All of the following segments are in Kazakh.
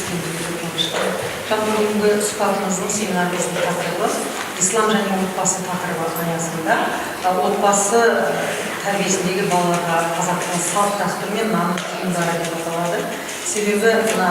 Кездескенімізге өте қуаныштымын. Жалпы, бүгінгі сұхбатымыздың, семинарымыздың тақырыбы «Ислам және отбасы» тақырыбы аясында отбасы тәрбиесіндегі балаларға қазақтың салт дәстүрі мен наным тыйымдары деп аталады. Себебі мына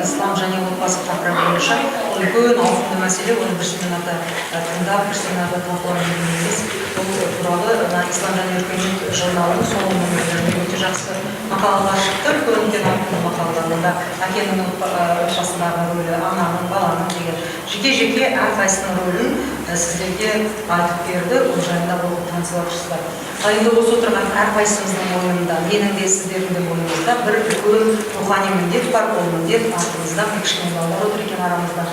ислам және отбасы тақырыбы бойынша ол үлкен, ауқымды мәселе. Оны бір семинарда тыңдап, бір семинарда талқылау мүмкін емес. Бұл туралы мына «Ислам және өркениет» журналының соңғы нөмірлерінде өте жақсы мақалалар шықты, үлкен үлкен ауқымды мақалалар. Онда әкенің отбасындағы рөлі, ананың, баланың деген жеке жеке әрқайсысының рөлін сіздерге айтып берді. Ол жайында оқып, танысып жатырсыздар. Ал енді осы отырған әрқайсымыздың мойнында, менің де, сіздердің де мойнымызда бір үлкен рухани міндет бар. Ол міндет — артымызда мына кішкене балалар отыр екен арамызда,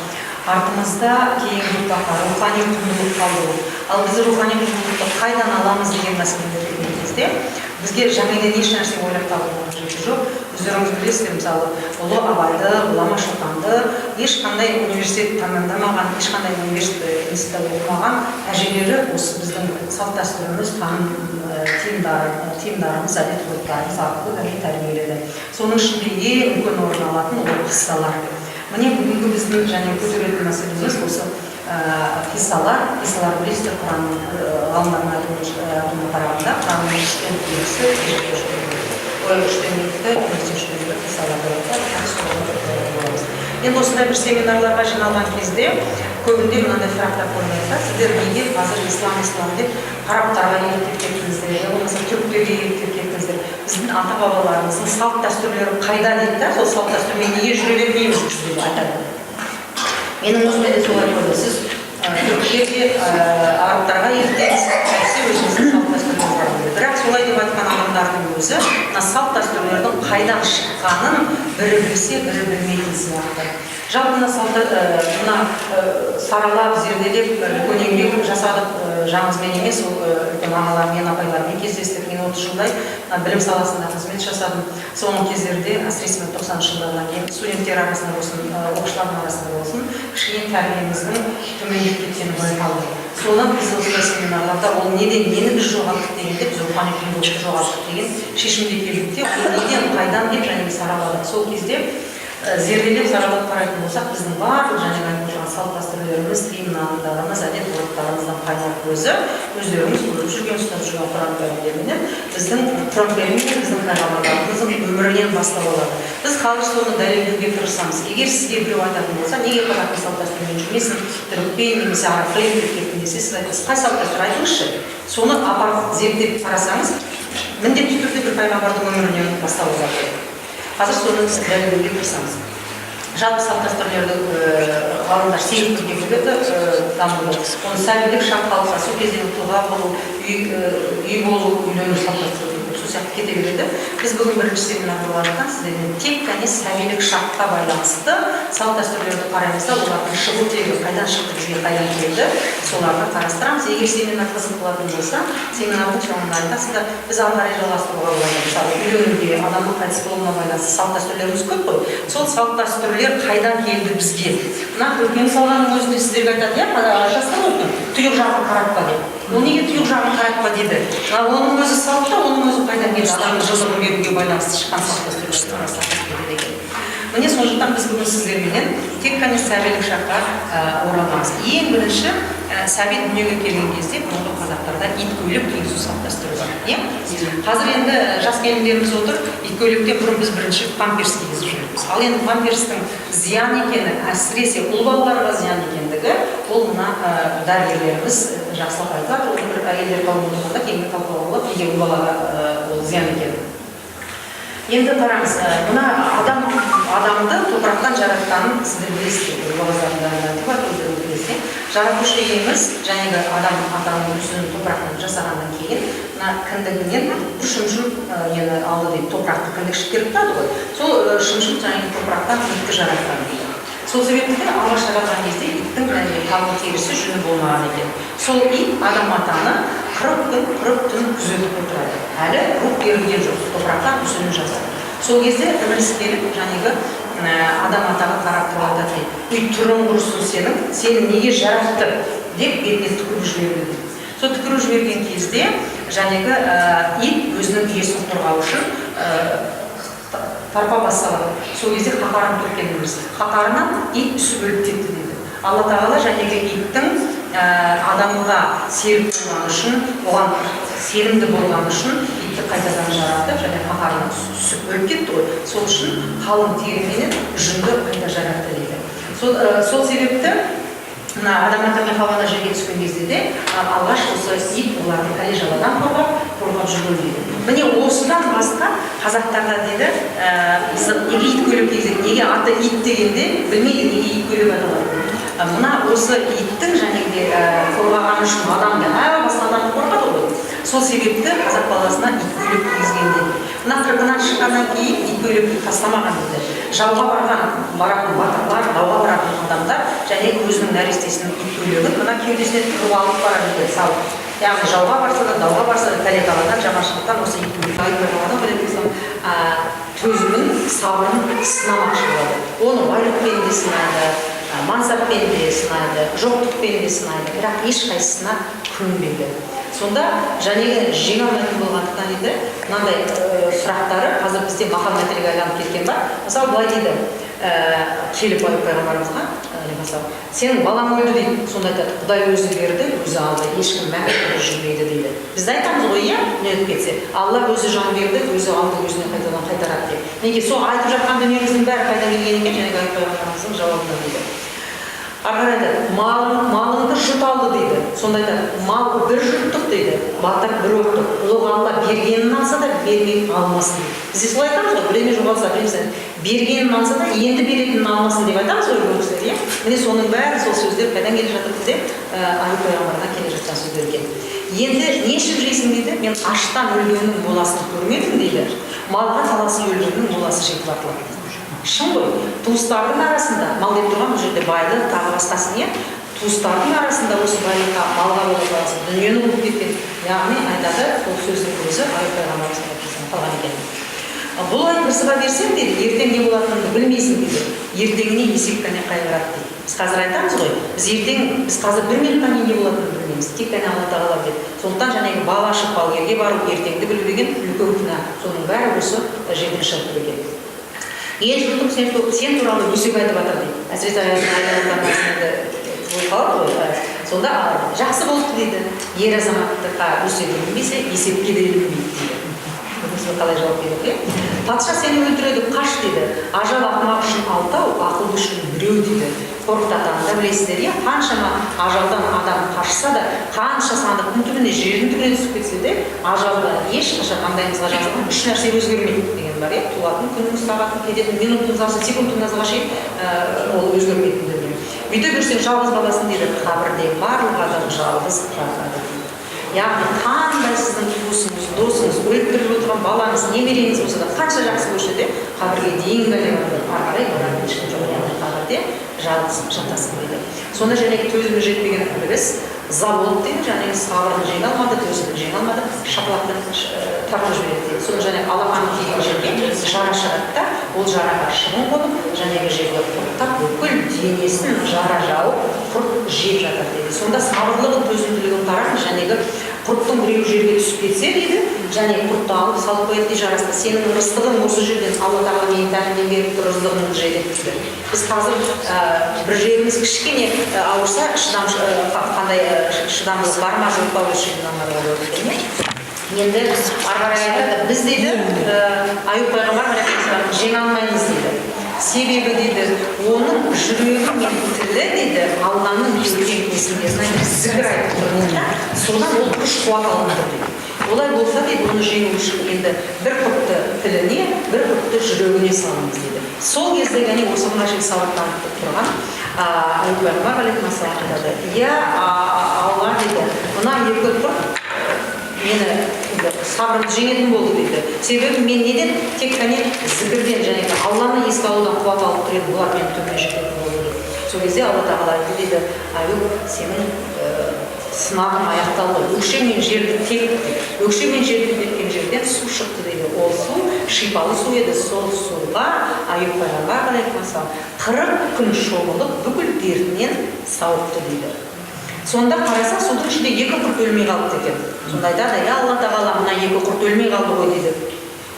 артымызда кейінгі ұрпаққа рухани құндылық қалдыру. Ал біз рухани құндылықты қайдан аламыз деген мәселелер келген кезде, бізге жаңадан еш нәрсе ойлап табудың қажеті жоқ. Өздеріңіз білесіздер, мысалы, ұлы Абайды, ғұлама Шоқанды ешқандай университет тәмамдамаған, ешқандай университет, институтта оқымаған әжелері осы біздің салт дәстүріміз, таным тыйымдарымыз, әдет ғұрыптарымыз арқылы тәрбие тәрбиеледі. Соның ішінде ең үлкен орын алатын ол қиссалар. Міне, бүгінгі біздің және көтеретін мәселеміз осы қиссалар. Қиссалар, білесіздер, Құранның, ғалымдардың айтуына қарағанда, Құранның үштен екісі, ой, үштен екі немесе үштен бір қиссалар деп айтады. Қазір соны боламыз. Енді осындай бір семинарларға жиналған кезде көбінде мынандай сұрақтар қойылады да: «Сіздер неге қазір ислам, ислам деп арабтарға еліктеп кеттіңіздер, я болмаса түріктерге еліктеп кеттіңіздер? Біздің ата бабаларымыздың салт дәстүрлері қайда?» — дейді да. «Сол салт дәстүрмен неге жүре бермейміз біз?» — деп айтады. Менің өзіме де солай қойды: «Сіз түріктерге, арабтарға еліктеңіз, әйтпесе өзіміздің салт дәстүріміз бар ғой». Бірақ солай деп айтқан адамдардың өзі мына салт дәстүрлердің қайдан шыққанын бірі білсе, бірі білмейтін сияқты. Жалпы, мына салт, мына саралап, зерделеп, үлкен еңбек жасадық. Жалғыз мен емес, ол үлкен ағалармен, апайлармен кездестік. Мен 30 жылдай мына білім саласында қызмет жасадым. Соңғы кездерде, әсіресе мына 90-шы жылдардан кейін, студенттер арасында болсын, оқушылардың арасында болсын, кішкене тәрбиеміздің төмендеп кеткені байқалды. Соны біз осындай семинарларда ол неден, нені біз жоғалттық дегенде, біз рухани құндылықты жоғалттық деген шешімге келдік те, ол неден, қайдан деп және сараладық. Сол кезде зерделеп, саралап қарайтын болсақ, біздің барлық жаңағы айтып отырған салт дәстүрлеріміз, тыйым нанымдарымыз, әдет ғұрыптарымыздың қайнар көзі өздеріңіз көріп жүрген, ұстап жүрген Құран кәрімдерменен, біздің Құран кәрім мен біздің пайғамбарларымыздың өмірінен бастау алады. Біз қазір соны дәлелдеуге тырысамыз. Егер сізге біреу айтатын болса: «Неге қазақтың салт дәстүрімен жүрмейсің, түрікпен немесе арабқа еліктеп кеттің?» — десе, сіз айтасыз: «Қай салт дәстүр, айтыңызшы». Соны апарып зерттеп қарасаңыз, міндетті түрде бір пайғамбардың өмірінен бастау алады. Қазір соны дәлелдеуге тырысамыз. Жалпы, салт дәстүрлерді ғалымдар сегіз түрге бөледі дамуды. Оны сәбилік шақ, қалыптасу кезеңі, тұлға болу, үй болу, үйлену салт дәстүрі, сол сияқты кете береді. Біз бүгін бірінші семинар болғандықтан, сіздермен тек қана сәбилік шаққа байланысты салт дәстүрлерді қараймыз да, олардың шығу тегі, қайдан шықты, бізге қайдан келді, соларды қарастырамыз. Егер семинар қызық болатын болса, семинардың соңында айтасыздар, біз ары қарай жалғастыруға болады. Мысалы, үйленуге, адамның қайтыс болуына байланысты салт дәстүрлеріміз көп қой. Сол салт дәстүрлер қайдан келді бізге? Мына көркем салғанның өзінде сіздерге айтады, иә, айтасыздар ғой, «Тұйық жағын қаратпа» деп. Ол неге «Тұйық жағын қаратпа» деді? Ал оның өзі салт та, оның өзі қайдан келді? Адамның жылдығын беруге байланысты шыққан салт дәстүрлерді қарасақ кетеді екен. Міне, сондықтан біз бүгін сіздерменен тек қана сәбилік шаққа ораламыз. Ең бірінші сәби дүниеге келген кезде бұрынғы қазақтарда ит көйлек кигізу салт дәстүрі бар, иә. Қазір енді жас келіндеріміз отыр. Ит көйлектен бұрын біз бірінші памперс кигізіп жүреміз. Ал енді памперстің зиян екені, әсіресе ұл балаларға зиян екендігі, ол мына дәрігерлеріміз жақсылап айтады. Оны бір әйелдер қауымы отырғанда кеңінен талқылауға болады, неге ұл балаға ол зиян екенін. Енді қараңыз, мына адамды топырақтан жаратқанын сіздер білесіздер, уағыздарында айтып жатыр, өздеріңіз білесіздер. Жаратушы иеміз жаңағы адам атаның мүсінін топырақтан жасағаннан кейін, мына кіндігінен бір шымшым нені алды дейді, топырақты. Кіндік керіп тұрады ғой, сол шымшым жаңағы топырақтан итті жаратқан дейді. Сол себепті де алғаш жаратқан кезде иттің жаңағы қалың терісі, жүні болмаған екен. Сол ит адам атаны 40 күн, 40 түн күзетіп отырады. Әлі рух берілген жоқ, топырақтан мүсінін жасады. Сол кезде ібіліс келіп, жаңағы адам атаға қарап тұрып айтады дейді: «Үй, түрің құрысын сенің, сені неге жаратты?» — деп бетіне түкіріп жіберді дейді. Сол түкіріп жіберген кезде жаңағы ит өзінің иесін қорғау үшін Тарпа бас салады. Сол кезде қаһарын төккен ібіліс. Қаһарынан ит үсіп өліп кетті дейді. Алла тағала жәнегі иттің адамға серік болғаны үшін, оған сенімді болғаны үшін итті қайтадан жаратып, және қаһарынан үсіп өліп кетті ғой. Сол үшін қалың теріменен жүнді қайта жаратты дейді. Сол себепті мына Адам ата мен Хауаны жерге түскен кезде де алғаш осы ит оларды пәле-жаладан қорғап жүрген дейді. Міне, осыдан басқа қазақтарда дейді, неге ит көйлек кигізеді, неге аты ит дегенде білмейді, неге ит көйлек аталады. Мына осы иттің жәнегідей қорғағаны үшін адамды, әу баста адамды қорғады ғой. Сол себепті қазақ баласына ит көйлек кигізген дейді. Мына қырқынан шыққаннан кейін ит көйлекті тастамаған дейді. Жауға баратын батырлар, дауға баратын адамдар және өзінің нәрестесінің ит көйлегін мына кеудесіне тығып алып барады екен салып. Яғни жауға барса да, дауға барса да, пәле таладан, жаманшылықтан осы ит көйлек. Айтпай, төзімін, сабырын сынамақшы болады. Оны байлықпен де сынайды, мансаппен де сынайды, жоқтықпен де сынайды, бірақ ешқайсысына көнбейді. Сонда жәнегі жеңе алмайтын болғандықтан енді мынандай сұрақтары қазір бізде мақал мәтелге айналып кеткен бар. Мысалы, былай дейді, келіп Аюп пайғамбарымызға, алейхиссалам, сенің балаң өлді дейді. Сонда айтады: «Құдай өзі берді, өзі алды, ешкім мәңгі жүрмейді», – дейді. Біз де айтамыз ғой, иә, не өтіп кетсе, «Алла өзі жан берді, өзі алды, өзіне қайтадан қайтарады» деп. Неге сол айтып жатқан дүниеміздің бәрі қайдан келген екен? Жәнегі Аюп пайғамбарымыздың жауабынан дейді. Ары қарай айтады: Малыңды жұт алды», – дейді. Сонда айтады: «Мал бір жұттық, – дейді, – батыр бір оқтық. Ұлық Алла бергенін алса да, бермей алмасын», – дейді. Біз де солай айтамыз ғой: бірдеме жоғалса, бірдеме, бергенін алса да, енді беретінін алмасын деп айтамыз ғой көп кісілер, иә. Міне, соның бәрі, сол сөздер қайдан келе жатыр бізде? Аюп пайғамбардан келе жатқан сөздер екен. «Енді не ішіп жейсің?» – дейді. «Мен аштан өлгеннің моласын көрмедім, – дейді, – малға таласып өлгеннің моласы жетіп артылады», – дейді. Шын ғой. Туыстардың арасында, мал деп тұрған бұл жерде байлық, тағы басқасын, иә, туыстардың арасында осы байлыққа, малға бола таласып, дүниені қуып кеткен. Яғни айтады, ол сөздің өзі Аюп пайғамбарымыз қалған екен. «Бұлай тырысыға берсең, – дейді, – ертең не болатыныңды білмейсің», – дейді. Ертеңіне есек қане қайғырады дейді. Біз қазір айтамыз ғой, біз ертең, біз қазір бір минуттан кейін не болатынын білмейміз, тек қана Алла тағала біледі. Сондықтан жаңағы бал ашып балгерге бару, ертеңді білу деген үлкен күнә. Соның бәрі осы жерден шығып тұр екен. «Ел жұртым сен туралы өсек айтып жатыр», – дейді. Әсіресе аяғында болып қалады ғой. Сонда «Жақсы болыпты», – дейді. «Ер азаматтыққа өсек ілінбесе, есепке де ілінбейді», – дейді. Көрдіңіз бе, қалай жауап берді, иә? «Патша сені өлтіреді, қаш», – дейді. «Ажал ақымақ үшін алтау, ақылды үшін біреу», – дейді. Қорқыт атаны да білесіздер, иә. Қаншама ажалдан адам қашса да, қанша сандықтың түбіне, жердің түбіне түсіп кетсе де, ажалдан ешқашан, маңдайымызға жазылған үш нәрсе өзгермейді деген бар, иә: туатын күніңіз, сағатын, кететін минутыңыз, секундыңызға шейін ол өзгермейтін дүние. «Бүйте берсең, жалғыз қаласың», – дейді. «Қабірде барлық адам жалғыз жатады», – дейді. Яғни қандай сіздің туысыңыз, досыңыз, өліп тіріліп отырған балаңыз, немереңіз болса да, қанша жақсы көрсе де, қабірге дейін ғана барады, ары қарай баратын ешкім жоқ. Яғни қабірде жалғыз жатасың дейді. Сонда жаңағы төзімі жетпеген ібіліс ыза болды дейді, жаңағы сабырын жеңе алмады, төзімін жеңе алмады, шапалақпен тартып жібереді дейді. Соны жаңағы алақаны тиген жерге жара шығады да, ол жараға шыбын қонып, жаңағы жерге құрттап, бүкіл денесін жара жауып, құрт жеп жатыр дейді. Сонда сабырлығын, төзімділігін қараңыз. Жаңағы құрттың біреуі жерге түсіп кетсе дейді, және құртты алып салып қояды дейді жарасына. «Сенің ырыздығың осы жерден, Алла тағала менің тәнімнен беріп тұр, ырыздығыңды же», – деп дейді. Біз қазір бір жеріміз кішкене ауырса, шыдам, қандай шыдамдылық бар ма, жоқ па, осы жерден аңғаруға болады екен, иә. Енді ары қарай айтады: «Біз, – дейді, – Аюп пайғамбар алейхиссалам, жеңе алмаймыз», – дейді. «Себебі, – дейді, – оның жүрегі мен тілі, – дейді, – Алланың көркем есімдерін айтып, зікір айтып тұр», – дейді да. «Содан ол күш қуат алып тұр», – дейді. «Олай болса, – дейді, – оны жеңу үшін енді бір құртты тіліне, бір құртты жүрегіне салыңыз», – дейді. Сол кезде және осыған шейін сабыр танытып тұрған Аюп пайғамбар алейхиссалам айтады: «Иә, Алла, – дейді, – мына екі құрт мені енді сабырымды жеңетін болды», – дейді. «Себебі мен неден? Тек қана зікірден және Алланы еске алудан қуат алып тұр едім. Бұлар мені төмен жететін болды», – дейді. Сол кезде Алла тағала айтты дейді: «Аюп, сенің сынағың аяқталды. Өкшеңмен жерді теп», – деп. Өкшемен жерді тепкен жерден су шықты дейді. Ол су шипалы су еді. Сол суға Аюп пайғамбар алейхиссалам 40 күн шомылып, бүкіл дертінен сауықты дейді. Сонда қараса, судың ішінде екі құрт өлмей қалыпты екен. Сонда айтады: «Иә, Алла тағала, мына екі құрт өлмей қалды ғой», – дейді.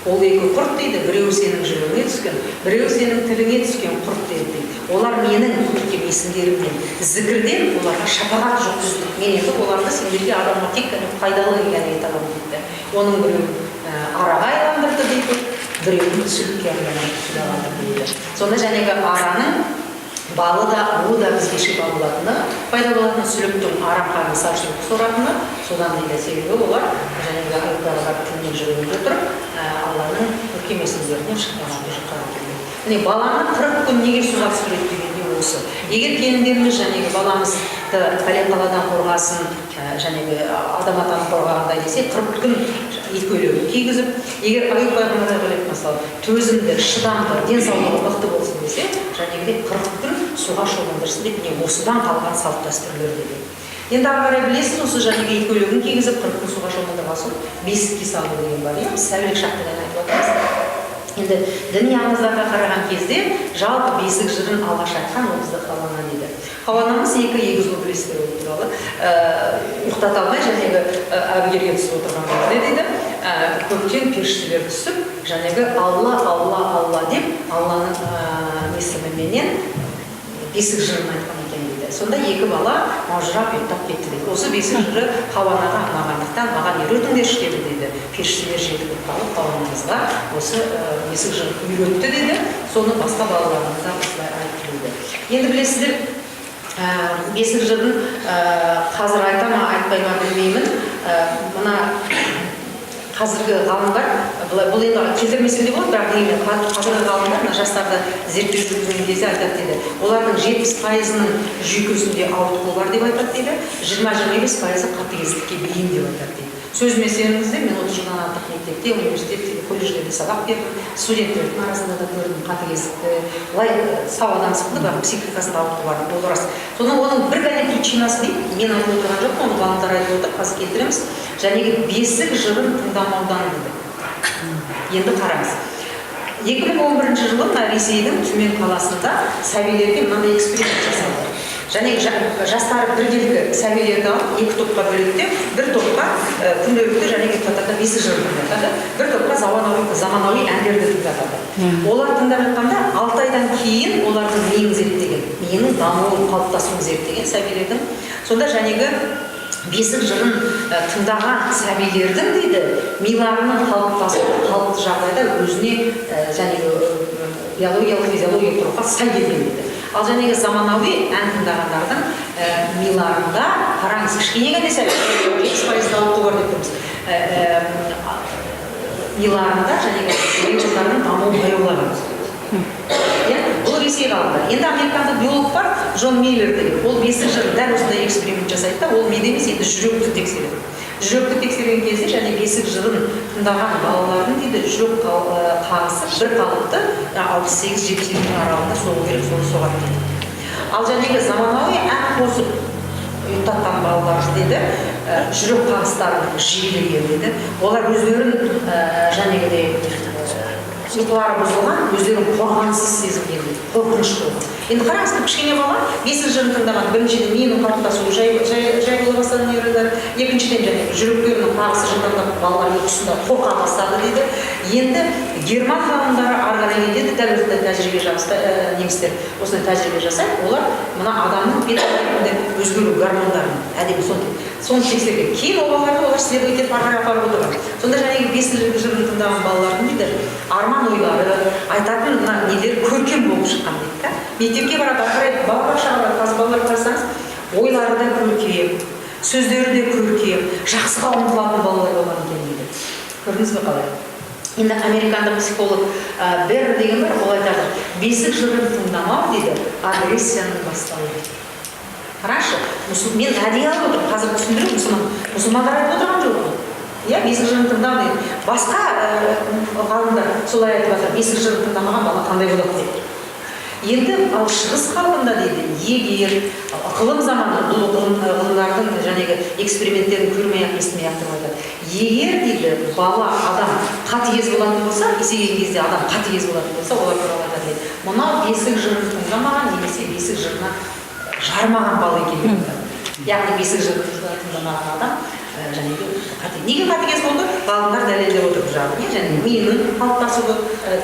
Ол екі құрт дейді, біреуі сенің жүрегіңе түскен, біреуі сенің тіліңе түскен құрт дейді. Олар менің көркем есімдерімнен, зікірден оларға шапағат жұққызды. Мен енді оларды сендерге, адамға тек қана пайдалы екенін айта аламын дейді. Оның біреуін араға айландырды дейді, біреуін сүлікке айландырды дейді. Сонда жәнегі араның балы да, уы да бізге шипа болатыны, пайда болатыны, сүліктің арам қанын сары сүлік соратыны содан дейді. Себебі олар жәнегі Аюп пайғамбар тілінен жүрегінде тұрып, Алланың көркем есімдерінен шапағатты жұққан екен. Міне, баланы 40 күн неге суға түсіреді дегенде осы. Егер келіндеріміз жәнегі баламызды пәлен қаладан қорғасын, жәнегі адам атаны қорғағандай десе, 40 күн ит көйлегін кигізіп, егер Аюп пайғамбар алейхиссалам төзімді, шыдамды, денсаулығы мықты болсын десе, жәнегідей 40 күн суға шомылдырсын деп, міне, осыдан қалған салт дәстүрлер дейді. Енді ары қарай білесіз, осы жәнегі ит көйлегін кигізіп, 40 күн суға шомылдырған соң бесікке салу деген бар, иә, біз сәбилік шақ деген айтып жатырмыз. Енді діни аңыздарға қараған кезде, жалпы бесік жырын алғаш айтқан ол бізді Хауа ана дейді. Хауа анамыз екі егіз ұл, білесіздер ол туралы, ұйықтата алмай, жәнегі әбігерге түсіп отырған кезде дейді, көктен періштелер түсіп, жәнегі «Алла, Алла, Алла» деп, Алланың есіміменен бесік жырын айтқан екен дейді. Сонда екі бала маужырап ұйықтап кетті дейді. Осы бесік жыры Хауа анаға ұнағандықтан, «Маған үйретіңдерші» деді дейді. Періштелер жетіп қалып, Хауа анамызға осы бесік жырын үйретті дейді. Соны басқа балаларымыз да осылай айтты дейді. Енді білесіздер, бесік жырын қазір айта ма, айтпай ма, білмеймін. Мына қазіргі ғалымдар былай, бұл енді келтірмесем де болады, бірақ дегенмен қазіргі ғалымдар мына жастарды зерттеу жүргізген кезде айтады дейді, олардың 70%-ының жүйкесінде ауытқу бар деп айтады дейді, 20-25%-ы қатыгездікке бейім деп айтады дейді. Сөзіме сеніңіздер, мен 30 жылдан артық мектепте, университетте, колледждерде сабақ бердім, студенттердің арасында да көрдім қатыгездікті. Былай сау адам сықылды, бірақ психикасында ауытқу бар, ол рас. Соның, оның бір ғана причинасы дейді, мен айтып отырған жоқпын, оны ғалымдар айтып отыр, қазір келтіреміз, жәнегі бесік жырын тыңдамаудан дейді. Енді қараңыз, 2011 жылы мына Ресейдің Түмен қаласында сәбилерге мынандай эксперимент жасалды. Және жастары біркелкі сәбилерді алып, екі топқа бөледі де, бір топқа күнделікті және ұйықтатарда бесік жырын тыңдатады, бір топқа заманауи әндерді тыңдатады. Олар тыңдап жатқанда, 6 айдан кейін олардың миын зерттеген, миының дамуын, қалыптасуын зерттеген сәбилердің. Сонда жәнегі бесік жырын тыңдаған сәбилердің дейді миларының қалыптасуы қалыпты жағдайда өзіне жәнегі биологиялық, физиологиялық тұрғыға сай келген дейді. Ал жәнегі заманауи ән тыңдағандардың миларында, қараңыз, кішкене ғана сәби, 70% ауытқу бар деп тұрмыз, миларында жәнегі нейрондардың дамуы баяулаған, иә. Бұл Ресей ғалымдары. Енді американдық биолог бар, Джон Миллер деген, ол бесік жырын дәл осындай эксперимент жасайды да, ол миды емес, енді жүректі тексереді. Жүректі тексерген кезде және бесік жырын тыңдаған балалардың дейді жүрек қағысы бір қалыпты, 68-72-нің аралығында соғу керек, соны соғады дейді. Ал жәнегі заманауи ән қосып ұйықтатқан балалар дейді, жүрек қағыстарының жиілеген дейді. Олар өздерін жәнегідей ұйқылары бұзылған, өздерін қорғансыз сезінген дейді, қорқыныш болған. Енді қараңыз, кішкене бала бесік жырын тыңдаған, біріншіден, миының қалыптасуы жай бола бастады нейрондар, екіншіден, жаңағы жүректерінің қағысы жылдамдап, балалар ұйқысында қорқа бастады дейді. Енді герман ғалымдары ары қарай кетеді, дәл осындай тәжірибе жасайды. Немістер осындай тәжірибе жасайды. Олар мына адамның бет әлпетінде өзгеру гормондарын әдемі соны тексерген. Кейін ол балаларды олар следовать етіп, ары қарай апарып отырған. Сонда жаңағы бесік жырын тыңдаған балалардың дейді арман ойлары, айтатын мына нелері көркем болып шыққан дейді да. Мектепке барады, ары қарай балабақшаға барады. Қазір балалар қарасаңыз, ойлары да көркем, сөздері де көркем, жақсыға ұмтылатын балалар болған екен дейді. Көрдіңіз бе қалай? Енді американдық психолог Берр деген бар, ол айтады: бесік жырын тыңдамау дейді агрессияның бастауы дейді. Қарашы, мен әдейі алып отырмын, қазір түсіндіремін. Мұсылмандар айтып отырған жоқ қой, иә, бесік жырын тыңдау деген. Басқа ғалымдар солай айтып жатыр, бесік жырын тыңдамаған бала қандай болады деп. Енді ал шығыс халқында дейді, егер ғылым заманы, бұл ғылымдардың жәнегі эксперименттерін көрмей ақ, естімей ақ тұрып айтады, егер дейді бала адам қатыгез болатын болса, есейген кезде адам қатыгез болатын болса, олар туралы айтады дейді: мынау бесік жырын тыңдамаған немесе бесік жырына жарымаған бала екен деп айтады. Яғни бесік жырын тыңдамаған адам Және неге қатыгез болды? Ғалымдар дәлелдеп отыр бұл жағын. Және миының қалыптасуы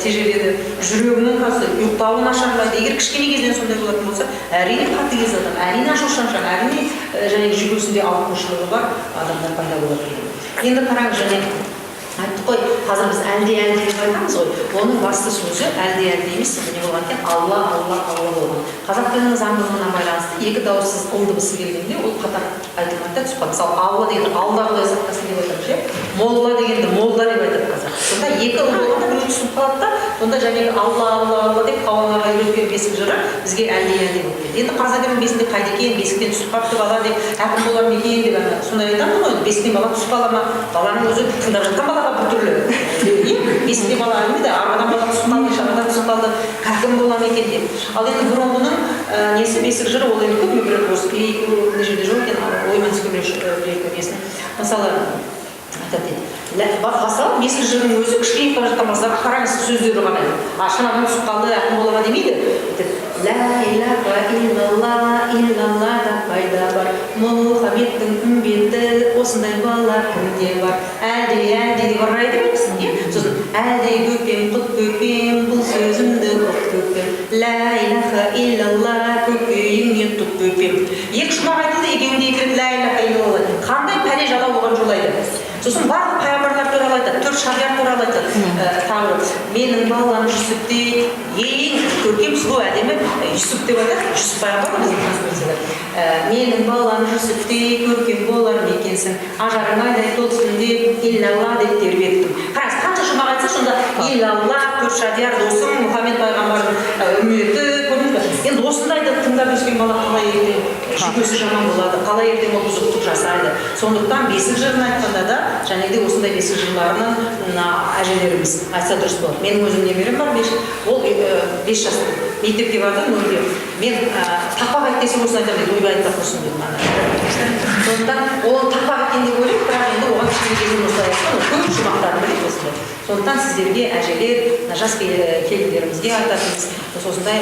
тежеледі, жүрегінің қасы, ұйықтауы нашарлайды. Егер кішкене кезінен сондай болатын болса, әрине қатыгез адам, әрине ашушаң, әрине және жүйкесінде ауытқушылығы бар адамдар пайда болады деген. Енді қараңыз, және айттық қой, қазір біз әлде әлде деп айтамыз ғой. Оның басты сөзі әлде әлде емес, сонда не болған екен? Алла, Алла, Алла болған. Қазақ тілінің заңдылығына байланысты екі дауыссыз ыл дыбысы келгенде, ол қатар айтылмайды да, түсіп қалады. Мысалы, Алла дегенді Алла, Құдай сақтасын деп айтамыз, ше. Молла дегенді молда деп айтады қазақ. Сонда екі ыл болғанда, біреу түсіп қалады да. Сонда жаңағы Алла, Алла, Алла деп Хауа анаға үйреткен бесік жыры бізге әлде әлде болып келді. Енді Қазақ бесінде қайда екен, бесіктен түсіп қалыпты бала деп, әкім болар ма екен деп, ана сондай айтамыз ғой. Енді бесіктен бала түсіп қала ма? Баланың өзі, тыңдап жатқан балаға біртүрлі, иә. Бесікте бала әңгіме, арбадан бала түсіп қалды, шанадан түсіп қалды, әкім бола ма екен деп. Ал енді бұрынғының несі, бесік жыры, ол енді көп. Мен бір осы мына жерде жоқ екен, ойыма түскен бір екі несін, мысалы, айтады дейді. Мысалы, бесік жырының өзі кішкене бара жатқан балаларға, қараңыз, сөздері қалай. А шанадан түсіп қалды, әкім бола ма демейді. Айтады: «Лә илаха иллалла, иллаллада пайда бар, Мұхаммедтің үмбеті, осындай бала кімде бар?» Әлде әлде деп ары айта бересің, иә. Сосын: «Әлде көпем, құт көпем, бұл сөзімді ұқ көпем, лә илаха иллалла, көкейіңе тұт көпем». Екі шумақ айтылды, екеуінде екі рет лә илаха иллалла. Қандай пәле жала оған жолайды? Сосын барлық пайғамбарлар туралы айтады, төрт шариғат туралы айтады. Тағы «Менің балам Жүсіптей», ең көркем, сұлу, әдемі Жүсіп деп айтады. Жүсіп пайғамбар ғой біздің конституцияда. «Менің балам Жүсіптей көркем болар ма екенсің, ажарың айдай толсын деп, иллалла деп тербеттім». Қараңыз, қанша шумақ айтса, сонда иллалла, төрт шадияр, досым, Мұхаммед пайғамбардың үмметі. Көрдіңіз бе? Енді осындайды тыңдап өскен бала қалай ертең жүйкесі жаман болады, қалай ертең ол бұзықтық жасайды? Сондықтан бесік жырын айтқанда да және де осындай бесік жырларының мына әжелеріміз айтса, дұрыс болады. Менің өзім немерем бар, 5, ол 5 жаста мектепке барды, нөлде. «Мен тақпақ айт десе, осыны айтамын», – дейді. «Ойбай, айтпа құрсын», – дедім ана. Сондықтан ол тақпақ екен деп ойлаймын, бірақ енді оған кішкене кезінен осылай айтқан, ол көп шумақтарын біледі осындай. Сондықтан сіздерге, әжелер, мына жас келіндерімізге айтатынымыз осындай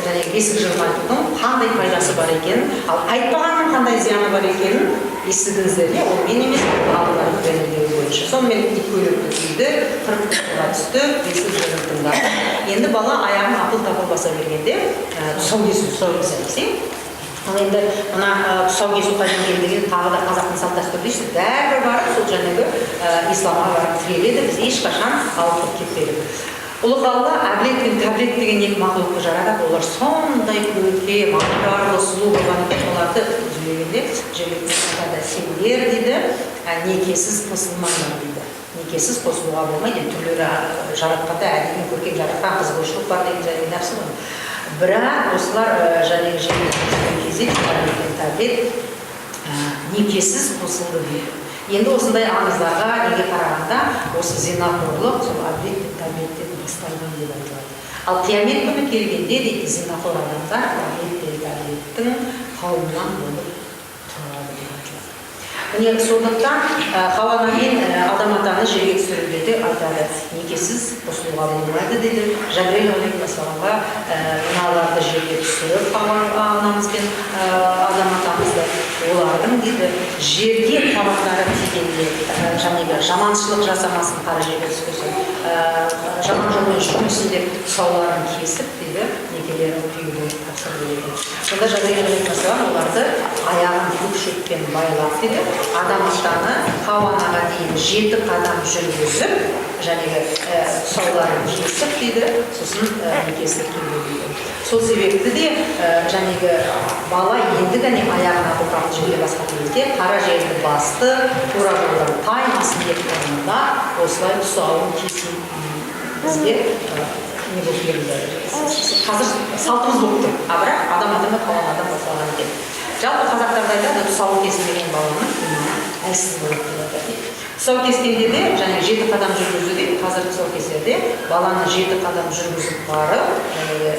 және бесік жырын айтудың қандай пайдасы бар екенін, ал айтпағанның қандай зияны бар екенін естідіңіздер, иә. Ол мен емес, ғалымдардың дәлелдеуі бойынша. Сонымен ит көйлекті киді, 40 жылға түсті, бесік жырын тыңдады. Енді бала аяғын апыл тапыл баса бергенде тұсау кесу, тұсау кесеміз, иә. Ал енді мына тұсау кесу қайдан келді деген тағы да қазақтың салт дәстүрі дейсіз. Бәрібір барып сол жаңағы исламға барып тіреледі, біз ешқашан ауытқып кетпедік. Ұлы Алла Әбілет пен Тәбілет деген екі мақұлықты жаратады. Олар сондай көркем, аңғарлы, сұлу болған екен. Оларды жібергенде жіберген айтады: «Сендер, – дейді, – некесіз қосылмаңдар», – дейді. Некесіз қосылуға болмайды. Енді түрлері жаратқанда әдемі, көркем жаратқан, қызығушылық бар деген және нәпсі ғой. Бірақ осылар және жерге түскен кезде Әбілет пен Тәбілет некесіз қосылды дейді. Енді осындай аңыздарға неге қарағанда, осы зинақорлық сол Әбілет пен Тәбілеттен басталған деп айтылады. Ал қиямет күні келгенде, дейді, зинақор адамдар Әбілет пен Тәбілеттің қауымынан болып тұрады деп айтылады. Міне, сондықтан Хауа ана мен Адам атаны жерге түсіргенде айтады: «Некесіз қосылуға болмайды», – дейді. Жәбірейіл алейхиссаламға мыналарды жерге түсіріп, Хауа анамыз бен Адам атамызды, олардың, дейді, жерге табандары тигенде, жаңағы жаманшылық жасамасын, қара жерге түскен соң жаман жолмен жүрмесін деп, тұсауларын кесіп, дейді, некелерін қиюды тапсырды дейді. Сонда Жәбірейіл алейхиссалам оларды аяғын көк шөппен байлап, дейді, Адам атаны Хауа анаға дейін жеті қадам жүргізіп, жаңағы тұсауларын кесіп, дейді, сосын некесін қиды дейді. Сол себепті де жаңағы бала енді ғана аяғын апыл жерге басқан кезде, қара жерді басты, тура жолдан таймасын деп орнында осылай тұсауын кесу бізге не болып келді, қазір салтымыз болып тұр. А бірақ Адам ата мен Хауа анадан басталған екен. Жалпы қазақтарда айтады: тұсауы кесілмеген баланың иманы әлсіз болады деп айтады. Тұсау кескенде де және жеті қадам жүргізу дейді. Қазір тұсау кесерде баланы жеті қадам жүргізіп барып, жаңағы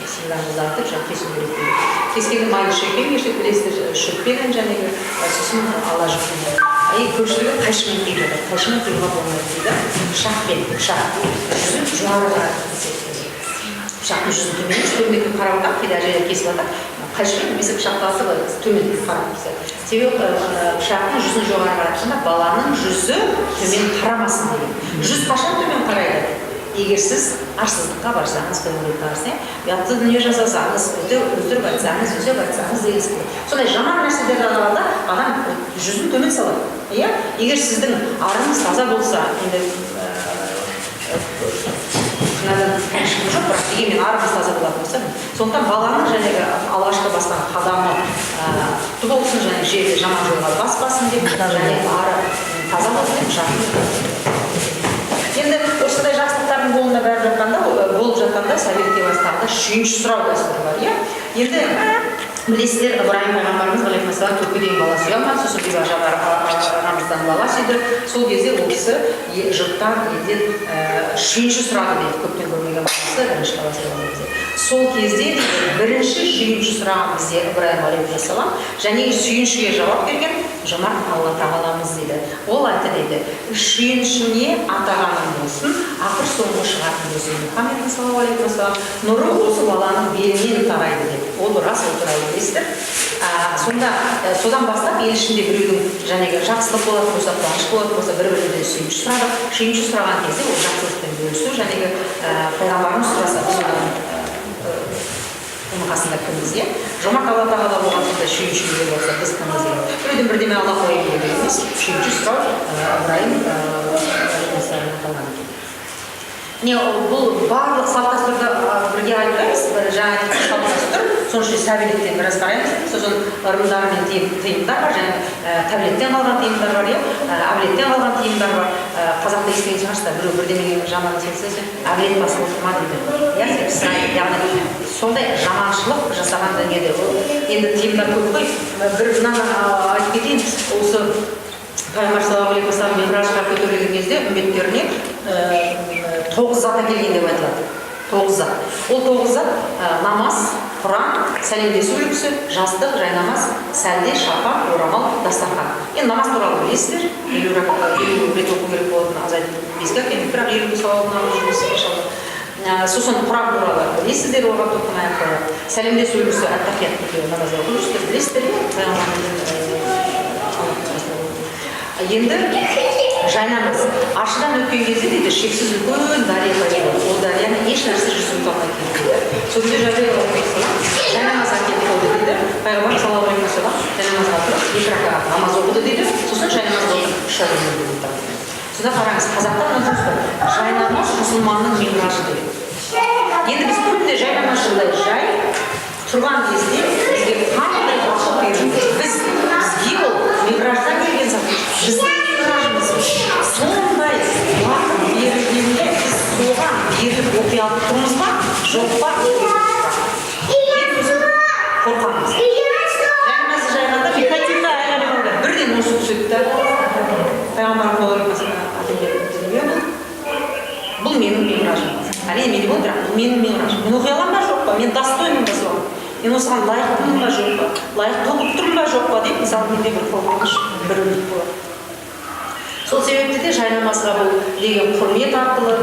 бисмилламызды айтып, жаңағы кесу керек дейді. Кескенде майлы шөппен кеседі, білесіздер, шөппенен жаңағы, сосын ала жіппен. И көпшілігі қайшымен қиып жатады. Қайшымен қиюға болмайды дейді, пышақпен, пышақ жүзін жоғары қаратып кеседі. Пышақпен кескенде де Пышақтың жүзін төмен емес, төменге қарап отырады, кейде әжелер кесіп жатады, қайшымен немесе пышақты алса былай төмен қарап кеседі. Себебі пышақтың жүзін жоғары қаратқанда баланың жүзі төмен қарамасын деген. Жүз қашан төмен қарайды? Егер сіз арсыздыққа барсаңыз, көңілге барсаңыз, ұятты дүние жасасаңыз, өтірік айтсаңыз, өсек айтсаңыз деген секілді. Сондай жаман нәрселерді алғанда адам жүзін төмен салады. Иә? Егер сіздің арыңыз таза болса, енді күнәдан ешкім жоқ, бірақ дегенмен арыңыз таза болатын болса, сондықтан баланың жаңағы алғашқы басқан қадамы құтты болсын, және жерде жаман жолға баспасын деп, және ары таза болсын деп жақын. Енді осындай жақсылықтардың болуына бәрі жатқанда, болып жатқанда сәбилікте бастағанда сүйінші сұрау дәстүрі бар, иә. Енді білесіздер, Ыбырайым пайғамбарымыз алейхиссалам көпке дейін бала сүйе алмады, сосын Биби Ажар ағамыздан бала сүйді. Сол кезде ол кісі жұрттан, елден сүйінші сұрады дейді, көптен көрмеген баласы, бірінші баласы болған кезде. Сол кезде дейді, бірінші сүйінші сұраған бізде Ыбырайым алейхиссалам, және сүйіншіге жауап берген жомарт Алла тағаламыз дейді. Ол айтты дейді: сүйіншіңе атағаның болсын, ақыр соңғы шығатын өзі Мұхаммед саллаллаху алейхи уассалам нұры осы баланың белінен тарайды деп. Ол рас, ол туралы білесіздер. Сонда содан бастап ел ішінде біреудің жаңағы жақсылық болатын болса, қуаныш болатын болса, бір бірінен сүйінші сұрады. Сүйінші сұраған кезде ол жақсылықпен бөлісу, жаңағы пайғамбарымыз сұраса, біз одан оның қасында кімбіз, иә? Жомарт Алла тағала болған сондай сүйінші беріп жатса, біз кімбіз деген. Біреуден бірдеме ала қояйын деген емес, сүйінші сұрау Ыбырайым алейхиссаламнан қалған екен. Міне, бұл барлық салт дәстүрді бірге айтпаймыз. Бір жаңа айттық, салт дәстүр, соның ішінде сәбиліктен біраз қараймыз, сосын ырымдар мен тыйымдар бар, және тәбілеттен қалған тыйымдар бар, иә, әбілеттен қалған тыйымдар бар. Қазақта естіген шығарсыздар, біреу бірдемеге жаман нәрсе, әбілет басып отыр ма дейді, иә, деп сұрайды. Яғни сондай жаманшылық жасаған дүниеде ол енді тыйымдар көп қой. Бір мынаны айтып кетейін: осы пайғамбар саллаллаху алейхи уассалам миғражға көтерілген кезде үмбеттеріне 9 зат әкелген деп айтылады. 9 зат. Ол 9 зат: намаз, құран, сәлемдесу үлгісі, жастық, жайнамаз, сәлде, шапан, орамал, дастархан. Енді намаз туралы білесіздер, 50 рет оқу керек болатын, азайтып беске әкелдік, бірақ 50-ге сауабын алып жүрміз, иншалла. Сосын құран туралы білесіздер, оған тоқтамай ақ қояйық. Сәлемдесу үлгісі, әттахият намазда оқып жүрсіздер, білесіздер, иә, пайғамбарымыздың Аллахтың қасында. Енді жайнамаз аршыдан өткен кезде дейді, шексіз үлкен дария пайда болды. Ол дарияны еш нәрсе жүзіп өте алмай келді дейді. Сол кезде Жабраил алейхиссалам жайнамаз әкеліп қойды дейді. Пайғамбар саллаллаху алейхи уассалам жайнамазға тұрып, 2 ракағат намаз оқыды дейді. Сосын жайнамазға отырып, үш ракағат дейді. Сонда қараңыз, қазақта мынандай сөз бар: жайнамаз мұсылманның миғражы деген. Енді біз күнде жайнамаз жылдай жай тұрған кезде бізге қандай бақыт берілді? Бізге ол миғраждан келген зат, біздің миғражымыз. Сондай бақыт берілгенде біз соған беріліп оқи алып тұрмыз ба, жоқ па? Мен өзім қорқамын. Жайнамазды жайғанда мен бірден осы түседі да, пайғамбар бұл менің миғражым. Әрине, менде болды, бірақ бұл менің миғражым. Мен оқи аламын ба, жоқ па? Мен достойнмын ба соған? Мен осыған лайықтымын ба, жоқ па? Лайықты болып тұрмын ба, жоқ па деп, мысалы, менде бір қорқыныш, бір үміт болады. Сол себепті де жайнамазға бұл деген құрмет арқылы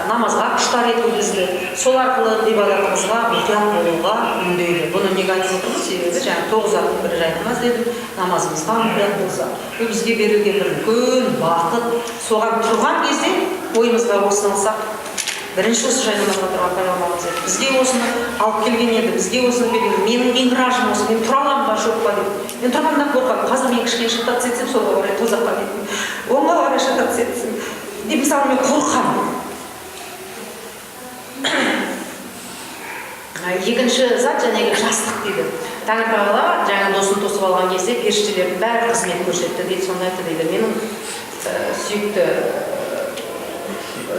намазға құштар ету бізді, сол арқылы ғибадатымызға мұқият болуға үндейді. Бұны неге айтып отырмыз? Себебі жаңа 9 заттың бірі жайнамаз дедім. Намазымызға мұқият болсақ, бұл бізге берілген бір үлкен бақыт. Соған тұрған кезде ойымызға осыны алсақ, бірінші осы жайнамазға тұрған пайғамбарымыз еді, бізге осыны алып келген еді, бізге осыны берген. Менің миғражым осы, мен тұра аламын ба, жоқ па деп. Мен тұрғаннан қорқамын. Қазір мен кішкене шататься етсем, солға қарай тозаққа кеттім, оңға қарай шататься етсем деп, мысалы, мен қорқамын. Екінші зат жаңағы жастық дейді. Тәңір тағала жаңа досын тосып алған кезде періштелердің бәрі қызмет көрсетті дейді. Сонда айтты дейді: менің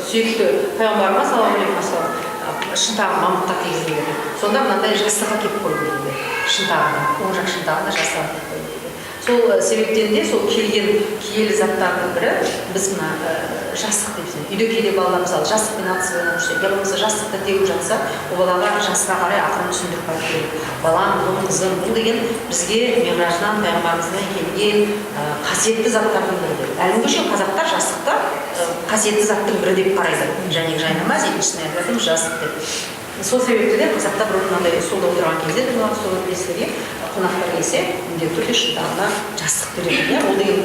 сүйікті пайғамбарыма саллаллаху алейхи уассалам шынтағын мамыққа тигізіңдер деп. Сонда мынандай жастық әкеліп қойды дейді, шынтағына, оң жақ шынтағына жастық әкеліп қойды дейді. Сол себептен де сол келген киелі заттардың бірі біз мына жастық деп түсінеміз. Үйде кейде балалар, мысалы, жастықпен атысып ойнап жүрсе, я болмаса жастықты теуіп жатса, ол балаға жасқа қарай ақырын түсіндіріп айту керек: балам, бұл, қызым, бұл деген бізге миғраждан, пайғамбарымыздан келген қасиетті заттардың бірі деп. Әлі күнге шейін қазақтар жастықты қасиетті заттың бірі деп қарайды. Және жайнамаз, екіншісін айтып жатырмыз, жастық деп. Сол себепті де қазақта бұрын мынандай столда отырған кезде де, мына столда, білесіздер, иә, қонақтар келсе, міндетті түрде шынтағына жастық береді, иә. Ол деген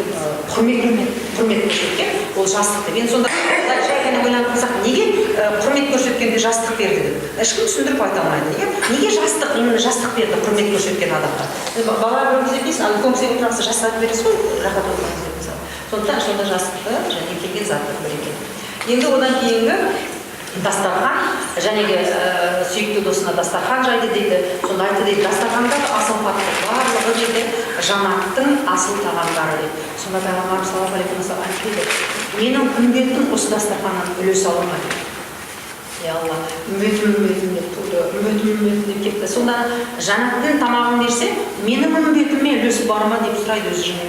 құрмет көрсеткен ол жастық деп. Енді сонда былай жай ғана ойланып қалсақ, неге құрмет көрсеткенде жастық берді деп ешкім түсіндіріп айта алмайды, иә. Неге жастық, именно жастық берді құрмет көрсеткен адамға? Енді бала біреу дейсің, ал үлкен кісіге отырған жастық бересіз ғой, рахат отырыңыз деп, мысалы. Сондықтан сонда жастықты және келген заттың бірі екен. Енді одан кейінгі дастархан, жәнегі сүйікті досына дастархан жайды дейді. Сонда айтты дейді: дастархандағы ас ауқаттың барлығы, дейді, жаннаттың асыл тағамдары дейді. Сонда пайғамбарымыз саллаллаху алейхи уассалам айтты дейді: менің үмбетім осы дастарханнан үлес ала ма дейді. Я Алла, үмбетім, үмбетім деп туды, үмбетім, үмбетім деп кетті. Сонда жаннаттың тамағын берсе, менің үмбетіме үлес бар ма деп сұрайды өзі және.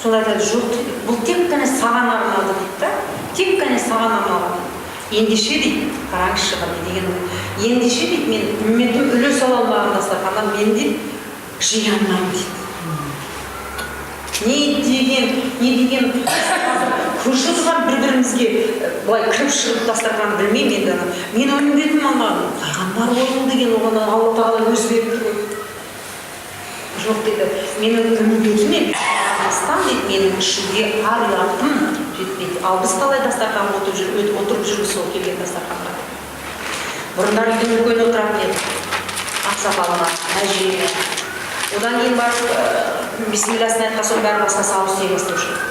Сонда айтады: жоқ дейді, бұл тек қана саған арналды дейді да, тек қана саған арналған. Ендеше дейді, қараңызшы, не деген ой. Ендеше дейді, мен үмбетім үлес ала алмаған дастарханнан мен дейді жей алмаймын дейді. Не деген, не деген! Көрші отырған бір бірімізге былай кіріп шығып дастархан, білмеймін енді ана. Мен үмбетім алмаған, пайғамбар ғой ол деген, оған Алла тағала өзі беріп тұр ғой. Жоқ дейді, менің үмбетіме астан дейді, менің ішуге ар ұятым жетпейді. Ал біз қалай дастарханға отырып жүр, отырып жүрміз сол келген дастарханға? Бұрындары үйдің үлкені отыратын еді, ақсақал ма, әже ме. Одан кейін барып бисмилласын айтқан соң, бәрі басқасы ауыз тие бастаушы еді.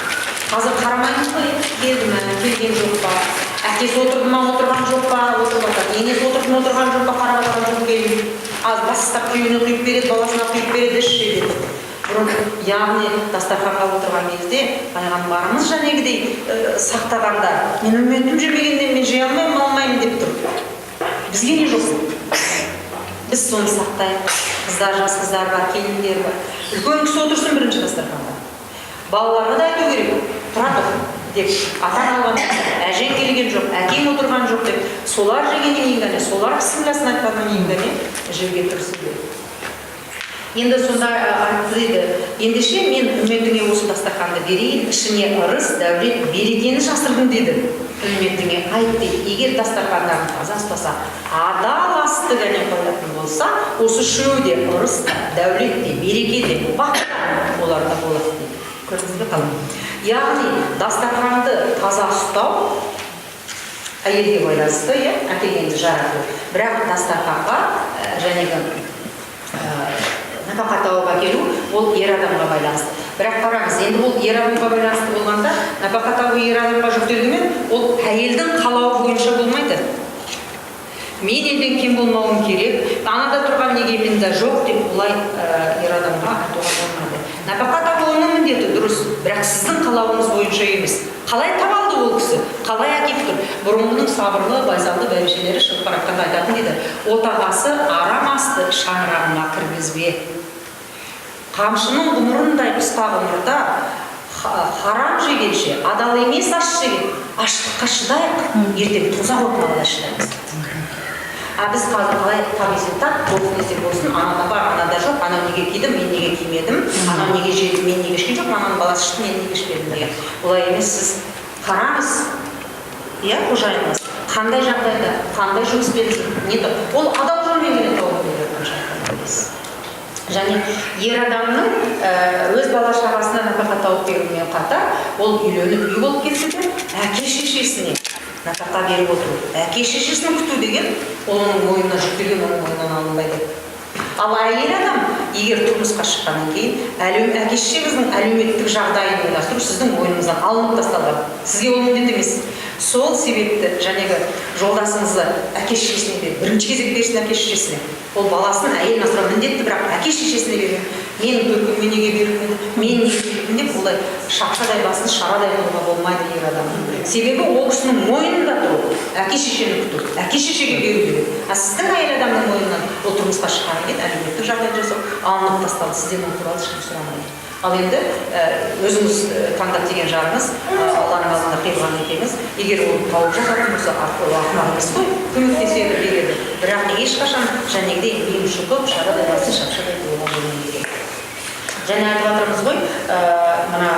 Қазір қарамаймыз ғой, келді ме, келген жоқ па, әкесі отырды ма, отырған жоқ па, отырып жатады, енесі отырды ма, отырған жоқ па, қарап жатқан жоқ келін. Ал бастап күйеуіне құйып береді, баласына құйып береді, іш дейді. Бұрын, яғни дастарханға отырған кезде пайғамбарымыз жәнегідей сақтағанда, мен үмбетім жемегеннен мен жей алмаймын, алмаймын деп тұр. Бізге не жоқ? Біз соны сақтайық. Қыздар, жас қыздар бар, келіндер бар, үлкен кісі отырсын бірінші дастарханға. Балаларға да айту керек: тұра тұр деп, атаң алған жоқ, әжең келген жоқ, әкең отырған жоқ деп. Солар жегеннен кейін ғана, солар бісмілласын айтқаннан кейін ғана жеуге тырысу керек. Енді сонда айтты дейді: ендеше мен үмметіңе осы дастарханды берейін, ішіне ырыс, дәулет, берекені жасырдым дейді. Үмметіңе айт дейді, егер дастархандарын таза ұстаса, адал асты ғана қоятын болса, осы үшеуі де, ырыс та, дәулет те, береке де, бақ та оларда болады дейді. Көрдіңіз бе қалай? Яғни дастарханды таза ұстау әйелге байланысты, иә, әкелгенді жарату. Бірақ дастарханға жәнегі нәпақа тауып әкелу ол ер адамға байланысты. Бірақ қараңыз, енді бұл ер адамға байланысты болғанда, нәпақа табу ер адамға жүктелгенмен, ол әйелдің қалауы бойынша болмайды. Мен елден кем болмауым керек, анада тұрған неге менде жоқ деп олай ер адамға айтуға болмайды. Нәпақа табу оның міндеті, дұрыс, бірақ сіздің қалауыңыз бойынша емес. Қалай таба алды ол кісі, қалай әкеліп тұр? Бұрынғының сабырлы, байсалды бәйбішелері шығып бара жатқанда айтатын дейді: отағасы арам асты шаңырағыма кіргізбе. Қамшының ғұмырындай қысқа ғұмырда харам жегенше, адал емес ас жеген, аштыққа шыдайық, ертең тозақ отына қалай шыдаймыз? А біз қазір қалай? Тап десе тап, болсын десе болсын, анада бар, анада жоқ, анау неге киді, мен неге кимедім, анау неге жеді, мен неге ішкен жоқпын, ананың баласы ішті, мен неге ішпедім деген. Олай емес. Сіз қараңыз, иә, қожайыныңыз қандай жағдайда, қандай жұмыспен жүр, не ол адал жолмен ғана тауып келе жатқан жағдайын білесіз. Және ер адамның өз бала шағасына нәпақа тауып берумен қатар, ол үйленіп үй болып кетсе де, әке шешесіне нәпақа беріп отыру, әке шешесін күту деген ол оның мойнына жүктелген, оның мойнынан алынбайды. Ал әйел адам егер тұрмысқа шыққаннан кейін әке шешеңіздің әлеуметтік жағдайын ойластыру сіздің мойныңыздан алынып тасталған, сізге ол міндет емес. Сол себепті жәнегі жолдасыңызды әке шешесіне де бірінші кезек берсін. Әке шешесіне, ол баласын, әйелін асырау міндетті, бірақ әке шешесіне берген, менің төркініме неге берілмеді, мен неге бердім деп олай шапшадай басын шарадай қылуға болмайды ер адамның. Себебі ол кісінің мойнында тұр әке шешені күту, әке шешеге беру деген. А сіздің, әйел адамның мойнынан ол тұрмысқа шыққаннан кейін әлеуметтік жағдай жасау алынып тасталды, сізден ол туралы ешкім сұрамайды. Ал енді өзіңіз таңдап деген жарыңыз, Алланың алдында қиылған некеңіз, егер ол тауып жататын болса, ол ақымақ емес қой, көмектеседі, береді. Бірақ ешқашан жәнегідей миын шұқып, шарадай басын шапшадай қылуға болмайды екен. Және айтып жатырмыз ғой, мына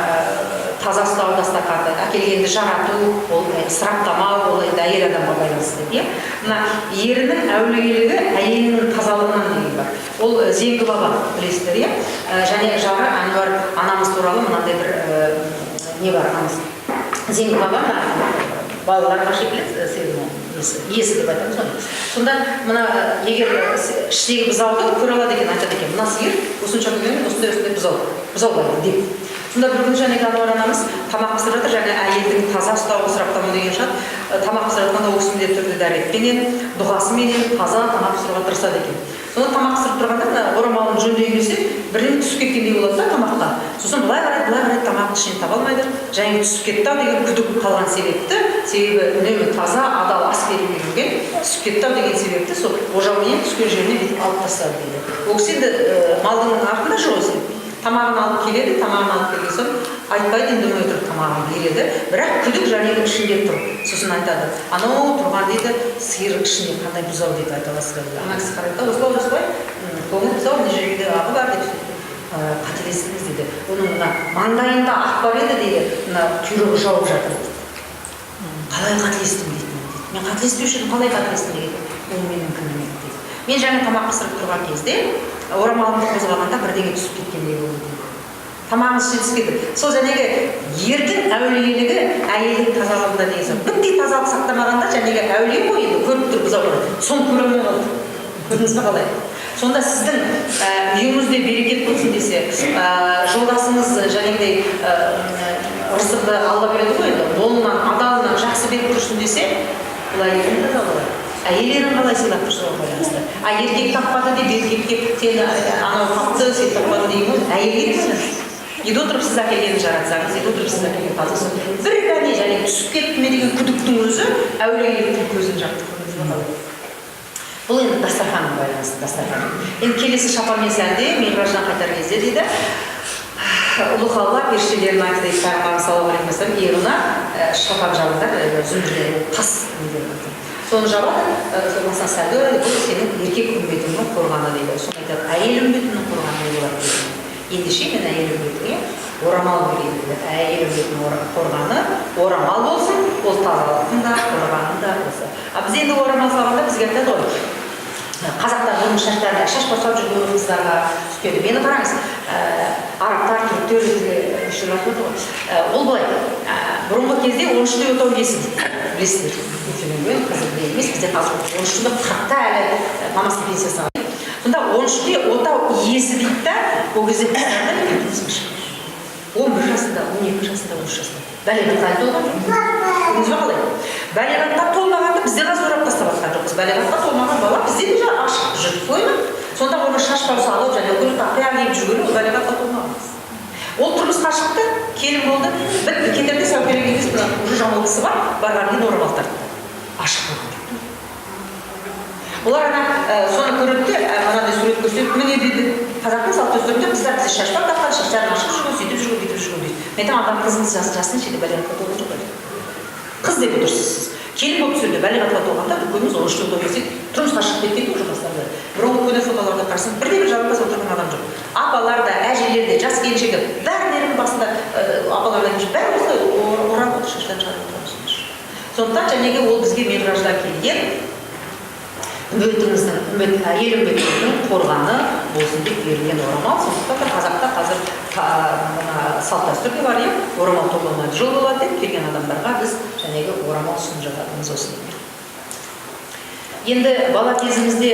таза ұстау, дастарханды әкелгенді жарату, ол ысыраптамау, ол енді әйел адамға байланысты деп, иә. Мына ерінің әулиелігі әйелінің тазалығынан деген бар. Ол Зеңгі баба, білесіздер, иә. Және жары Әнуар анамыз туралы мынандай бір не бар, аңыз. Зеңгі баба мына балаларға ше біледі, несі, иесі деп айтамыз ғой. Сонда мына егер іштегі бұзауды көре алады екен, айтады екен, мына сиыр осынша күннен осындай осындай бұзау, бұзаулайды деп. Сонда бір күні жаңағы Әнуар анамыз тамақ пісіріп жатыр, және әйелдің таза ұстауы, ысыраптамау деген шығады. Тамақ пісіріп жатқанда ол кісі міндетті түрде дәретпенен, дұғасыменен таза тамақ пісіруге тырысады екен. Сонда тамақ пісіріп тұрғанда мына орамалын жөндейін десе, бірдеңе түсіп кеткендей болады да тамаққа. Сосын былай қарайды, былай қарайды, тамақтың ішінен таба алмайды. Және түсіп кетті ау деген күдік қалған себепті, себебі үнемі таза, адал ас беріп үйренген, түсіп кетті ау деген себепті сол ожауменен түскен жеріне бүйтіп алып тастады дейді. Ол кісі енді малдың артында жүр ғой сен. Тамағын алып келеді, тамағын алып келген соң айтпайды, үндемей отырып тамағын береді. Бірақ күдік жәнегі ішінде тұр. Сосын айтады, анау тұрған дейді, сиыр ішінде қандай бұзау дейді, айта аласыз ба дейді. Ана кісі қарайды да, осылай осылай, қоңыр бұзау, мына жерде ағы бар деп сөйтіп, қателестіңіз дейді. Оның мына маңдайында ақ бар еді дейді, мына құйрығы жауып жатыр дейді. Қалай қателестім дейді. Мен қателеспеуші едім, қалай қателестім деген. Ол менің кінәм еді дейді. Мен жаңа тамақ пісіріп тұрған кезде орамалымды қозғағанда бірдеңе түсіп кеткендей болды дейді. Тамағыңыз ішіне түсіп кетті. Сол жәнегі ердің әулиелігі әйелдің тазалығында деген сөз. Біттей тазалық сақтамағанда жәнегі әулие ғой енді көріп тұр бұзау бар. Соны көре алмай қалды. Көрдіңіз бе қалай? Сонда сіздің үйіңізде берекет болсын десе, жолдасыңыз жәнегідей ырзықты Алла береді ғой енді, молынан, адалынан жақсы беріп тұрсын десе, бұл әйелдің тазалығы. Әйел ерін қалай сыйлап тұр, соған байланысты. А еркек таппады деп еркекке сен анау тапты, сен таппадың деген ғой, әйелге де байланысты. Үйде отырып сіз әкелгенін жаратсаңыз, үйде отырып сіз әкелген таза бір ғана және түсіп кетті ме деген күдіктің өзі әулиеліктің көзін жапты, көрдіңіз бе қалай? Бұл енді дастарханға байланысты, дастархан. Енді келесі шапан мен сәнде миғраждан қайтар кезде дейді, ұлы Алла періштелерін айтты дейді, пайғамбарымыз саллаллаху алейхи уассалам иығына шапан жабыңдар, зүмбірлер, тас неден, соны жабады, сол басына сәнді орайды, бұл сенің еркек үмбетіңнің қорғаны дейді. Соны айтады, әйел үмбетінің қорғаны не болады дейді. Ендеше мен әйел үмбетіңе орамал берейін дейді. Әйел үмбетінің қорғаны орамал болсын, ол тазалықтың да қорғаны да осы. А біз енді орамал салғанда бізге айтады ғой, қазақтар бұрын шаштарына шаш босап жүрген қыздарға түспеді. Мені қараңыз, арабтар, түріктер бізге неше айтып отыр ғой. Ол былай, бұрынғы кезде 13-те отау иесі дейді, білесіздер. Өйткені қазіргідей емес, бізде қазір 13-те 40-та әлі мамасының пенсиясы алады. Сонда 13-те отау иесі дейді да, ол кезде қыздарды тұрмысқа шығарды. 11 жасында, 12 жасында, 13 жасында. Балиғатқа әлі толған жоқ. Көрдіңіз бе қалай? Балиғатқа толмағанды бізде қазір орап тастап жатқан жоқпыз. Балиғатқа толмаған бала бізде де ашық жүр, солай ма? Сонда оны шаш бау салып, және үкілі тақия киіп жүргені ол балиғатқа толмаған қыз. Ол тұрмысқа шықты, келін болды, бітті, кетерде сәукеле кигізіп, мына уже жамылғысы бар, барғаннан кейін орамал тартты. Ашық болған жоқ. Олар ана соны көреді де, мынандай сурет көрсетіп, міне дейді, қазақтың салт дәстүрінде қыздар бізде шашпақ таққан, шаштарын ашық жүрген, сөйтіп жүрген, бүйтіп жүрген дейді. Мен айтамын, адам қызыңыз жасы нешеде, балиғатқа толған жоқ әлі. Қыз деп отырсыз сіз. Келін болып түсірді, балиғатқа толғанда үлкеніміз 13-те отау келсек, тұрмысқа шығып кеткен уже жастарда. Бұрынғы көне фотоларда қарасаң, бірде бір жалғыз отырған адам жоқ. Апалар да, әжелер де, жас келіншектер, бәрілерінің басында апалар да, бәрі осылай орап отыр, шаштарын шығарып отырған. Сондықтан жәнегі ол бізге миғраждан келген үмбетіңіздің, үмбет, әйел үмбетіңіздің қорғаны болсын деп берілген орамал. Сондықтан да қазақта қазір мына салт дәстүр де бар, иә, орамал тоқылмайды жыл болады деп келген адамдарға біз жәнегі орамал ұсынып жататынымыз осы. Енді бала кезімізде,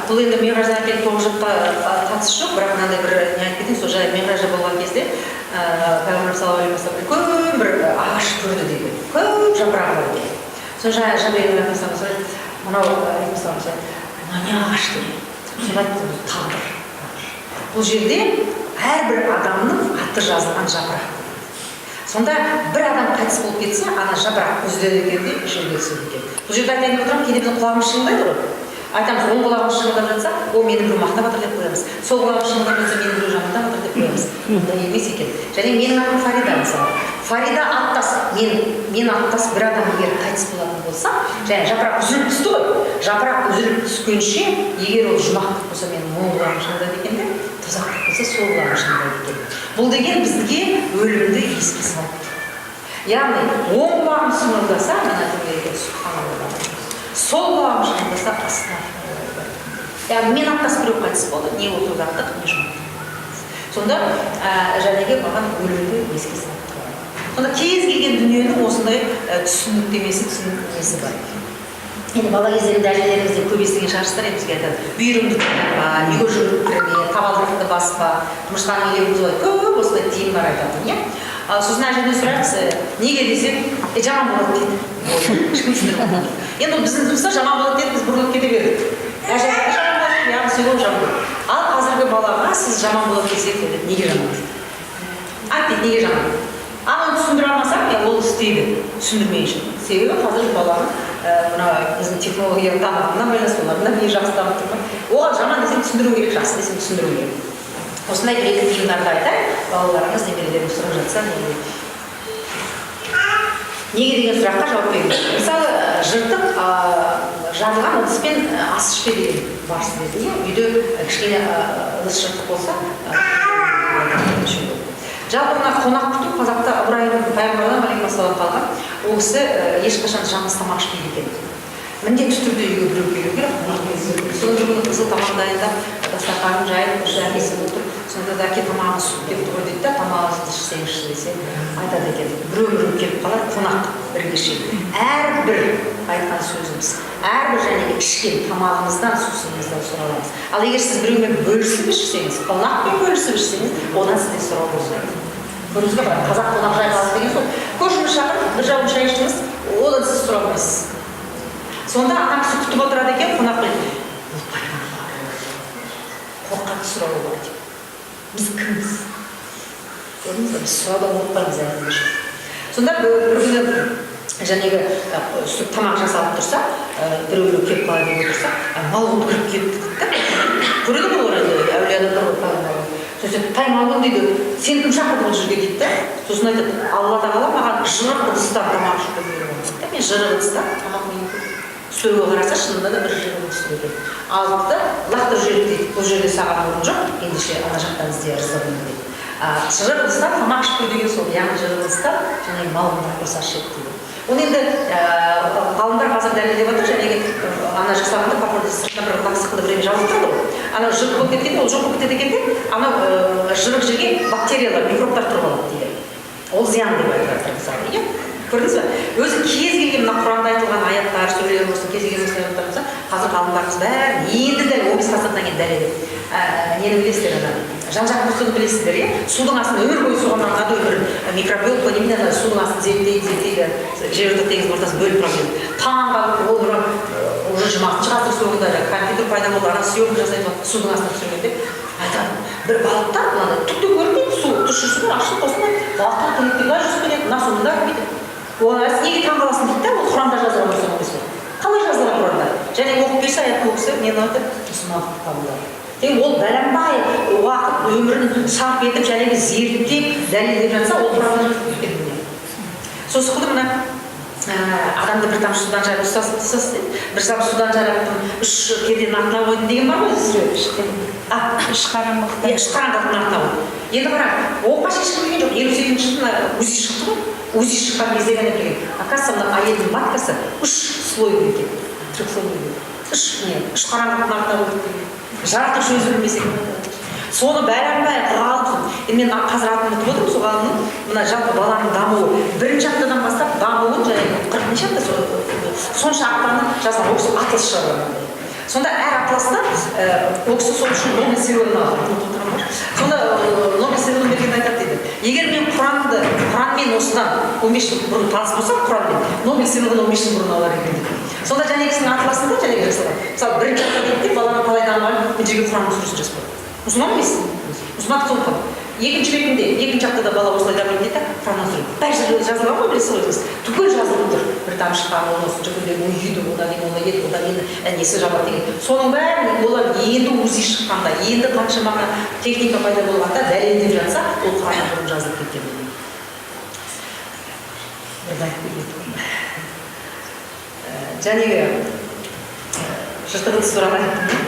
бұл енді миғраждан әкеліп тоғыз қатысы жоқ, бірақ мынандай бір не айтып кетейін, сол жай миғражда болған кезде пайғамбарымыз саллаллаху алейхи уассалам үлкен бір ағаш көрді дейді, көп жапырағы бар екен. Сол жаңа Жабрейіл алейхиссалам сұрайды, мынау алейхиссалам сұрайды, мынау не ағаш деген. Сонда айтты, бұл тағдыр. Бұл жерде әрбір адамның аты жазылған жапырақ. Сонда бір адам қайтыс болып кетсе, ана жапырақ үзіледі екен де, жерге түседі екен. Бұл жерде айтайын деп отырмын, кейде біздің құлағымыз шыңылдайды ғой. Айтамыз, оң құлағымыз шыңылдап жатса, о, мені біреу мақтап жатыр деп қоямыз. Сол құлағым шыңылдап жатса, мені біреу жамандап жатыр деп қоямыз. Ондай емес екен. Және менің атым Фарида мысалы. Фарида аттас, мен аттас бір адам егер қайтыс болатын болса, және жапырақ үзіліп түсті ғой. Жапырақ үзіліп түскенше, егер ол жұмақтық болса, менің оң құлағым шыңылдайды екен де, тылсым Тозақ деп болса, сол құлағым шыңылдайды екен. Бұл деген бізге өлімді еске салып тұр. Яғни оң құлағым шыңылдаса, мен айтуым керек екен, субханалла. Сол құлағым шыңылдаса, астағфирулла. Яғни мен аттас біреу қайтыс болды, не ол тозақтық, не жұмақтық. Сонда жәнегі маған өлімді еске салып тұрады. Сонда кез келген дүниенің осындай түсініктемесі, түсініктемесі бар. Енді бала кездерінде әжелерімізден көп естіген шығарсыздар, енді бізге айтады: бүйіріңді тырнама, үйге жүгіріп кірме, табалдырықты баспа, жұмыртқаның илеуін бұзбай, көп осындай тыйымдар айтатын, иә. Ал сосын әжеден сұраймыз, неге десек, жаман болады дейді. Ешкім түсіндіре алмайды. Енді ол біздің туыста жаман болады деді, біз бұрылып кете бердік. Әже жаман болады, яғни сөйлеу жаман болады. Ал қазіргі балаға сіз жаман болады десек, айтады: неге жаман дейді? Айт дейді, неге жаман? Ал оны түсіндіре алмасақ, ол істейді түсіндірмейінше. Себебі қазіргі баланың мына біздің технологияның дамығанына байланысты, олардың да миы жақсы дамып тұр ғой. Оған жаман десең түсіндіру керек, жақсы десең түсіндіру керек. Осындай бір екі тыйымдарды айтайын. Балаларыңыз, немерелеріңіз сұрап жатса, неге неге деген сұраққа жауап беру керек. Мысалы, жыртық, жарылған ыдыспен ас ішпе деген бар сіздерде, иә. Үйде кішкене ыдыс жыртық болса, жалпы мына қонақ күту қазақта Ыбырайым пайғамбардан алейхиссалам қалған. Ол кісі ешқашан жалғыз тамақ ішпейді екен. Міндетті түрде үйге біреу келу керек, қонақ келу керек. Содан бір күні қызыл тамақ дайындап, дастарханын жайып, уже әкесі отыр. Сонда да: әке, тамағыңыз суып кетті ғой, дейді да, тамағыңызды ішсеңізші десе, айтады екен: біреу біреу келіп қалар қонақ бірге ішеді. Әрбір айтқан сөзіміз, әрбір және ішкен тамағымыздан, сусынымыздан сұраламыз. Ал егер сіз біреумен бөлісіп ішсеңіз, қонақпен бөлісіп ішсеңіз, одан сізде сұрау болмайды. Көрдіңіз бе, қазақ қонақ жай қалады деген сол. Көршіңізді шақырып, бір жауын шай іштіңіз, одан сіз сұрамайсыз. Сонда ана кісі күтіп отырады екен қонақпен: бұл пайғамбар, қорқады сұрауы бар деп. Біз кімбіз? Көрдіңіз бе, біз сұраудан қорықпаймыз әлі. Сонда бір күні жәнегі сүт тамақ жасалып тұрса, біреу біреу келіп қалады деп отырса, малғұн кіріп келіпті дейді да. Көреді ғой олар, енді әулие адамдар ғой, пайғамбар. Сосын: тай, малғұн, дейді, сені кім шақырды бұл жерге, дейді да. Сосын айтады: алла тағала маған жырық ыдыстан тамақ ішуді бұйырған дейді да. Мен жырық ыдыстан тамақ жеймін. Үстелге қараса, шынында да бір жырық ыдыс тұр екен. Алды да лақтырып жіберді дейді: бұл жерде саған орын жоқ, ендеше ана жақтан ізде рызығыңды дейді. Жырық ыдыстан тамақ ішіп қой деген сол, яғни жырық ыдыстан жаңағы малғұндар қоса ішеді дейді. Оны енді ғалымдар қазір дәлелдеп жатыр. Жәнегі ана жасағанда фарфорды сыртына бір лак сықылды біреумен жабылып тұрады ғой. Анау жырық болып кеткенде, ол жоқ болып кетеді екен де, анау жырық жерге бактериялар, микробтар тұрып алады дейді. Ол зиян деп айтып жатыр мысалы, иә. Көрдіңіз бе, өзі кез келген мына Құранда айтылған аяттар, сүрелер болсын, кез келген осындай аяттар болса, қазір ғалымдарымыз бәрін енді дәл 15 ғасырдан кейін дәлелдеп. Нені білесіздер, ана Жан Жак Руссоны білесіздер, иә. Судың астын өмір бойы соған арнады өмірін, микробиолог па, немене, ана судың астын зерттейді, зерттейді, Жерорта теңізінің ортасын бөліп проблема. Таң қалып, ол бір уже 20-ғасыр соңында компьютер пайда болды, ана съемка жасайды, судың астына түсіргенде айтады: бір балықтар мынандай түк те көрінбейді, су тұщы су бар, ашылып қосылмайды, балықтар кенеттен былай жүзіп кетеді, мына су мында бүйтіп. Оған айтса: неге таң қаласың, дейді да. Ол Құранда жазылған болса емес пе? Қалай жазылған Құранда? Және оқып берсе аятты, ол кісі нені айтады? Мұсылмандықты қабылдады. Демек, ол бәленбай уақыт өмірін сарп етіп, және зерттеп, дәлелдеп жатса, ол Құранда жазылып кеткен дүние. Сол сықылды мына адамды бір тамшы судан жаратып, ұстаз, ұстаз дейді, бір тамшы судан жараттым, үш перденің артына қойдым деген бар ғой. А үш қараңғылықта. Иә, үш қараңғылықтың артына қойдым. Енді қараң, оққа ешкім білген жоқ. 58-жылы мына УЗИ шықты ғой. УЗИ шыққан кезде ғана білген, оказывается, мына әйелдің маткасы үш слойлы екен, трехслойный, үш не, үш қараңғылықтың артына қойдық деген. Жаратушы өзі білмесе, соны бәленбай ғалым. Енді мен қазір атын ұмытып отырмын сол ғалымның. Мына жалпы баланың дамуы бірінші аптадан бастап дамуын және 40 неше апта, сонша аптаны жазған. Ол кісі атлас шығарған мынандай. Сонда әр атласта ол кісі сол үшін Нобель сыйлығын алған, ұмытып отырмын ғой. Сонда Нобель сыйлығын бергенде айтады дейді: егер мен Құранмен осыдан 15 жыл бұрын таныс болсам, Құранмен, Нобель сыйлығын 15 жыл бұрын алар едім дейді. Сонда жәнегісінің атласында жәнегі жасалған, мысалы, бірінші апта дейді де, баланың қалай дамығанын мына жерге Құранның сүресін жазып қойды. Мұсылман емес, мұсылман сондықтан екінші бетінде екінші аптада бала осылай дамиды дейді да, Құраннан сүре бәрі жерде жазылған ғой, білесіз ғой өзіңіз, түгел жазылып тұр. Бір тамшы қан оны осынша күнде ұйиды, одан кейін оны ет, одан кейін несі жабады деген. Соның бәрін олар енді УЗИ шыққанда, енді қаншама техника пайда болғанда дәлелдеп жатса, ол Құранда бұрын жазылып кеткен. Бір айтып кеткен. Жәнегі жыртық ыдыс туралы айттым.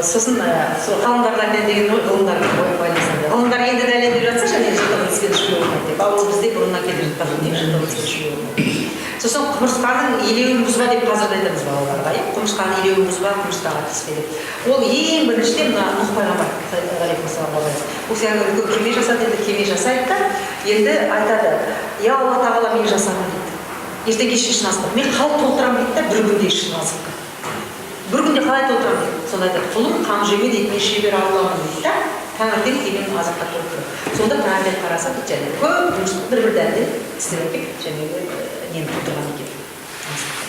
Сосын сол ғалымдар дәлелдеген ғой, ғылымдармен байланысты. Ғылымдар енді дәлелдеп жатса, және жылтыр ыдыспен ішуге болмайды деп. Ал ол бізде бұрыннан келе жатқан дүние, жылтыр ыдыспен ішуге болмайды. Сосын құмырсқаның илеуін бұзба деп қазір де айтамыз балаларға, иә, құмырсқаның илеуін бұзба, құмырсқаға тиіспе деп. Ол ең біріншіден мына Нұх пайғамбар алейхиссаламға байланысты. Ол кісі үлкен кеме жасады, енді кеме жасайды да, енді айтады: «Я Алла тағала, мен жасадым», – дейді. «Ертең кешке ішін азық, мен халық толтырамын», – дейді да, бір күнде ішін азыққа. «Бір күнде қалай толтырамын?» – дейді. Сонда айтады: «Құлым, қам жеме, – дейді, – мен шебер Алламын», – дейді да, таңертең кемені азыққа толтырады. Сонда таңертең қараса, дейді, және көп құмырсқа бір бір дәнді тістеп әкеліп, жаңағы нені толтырған екен, азықты,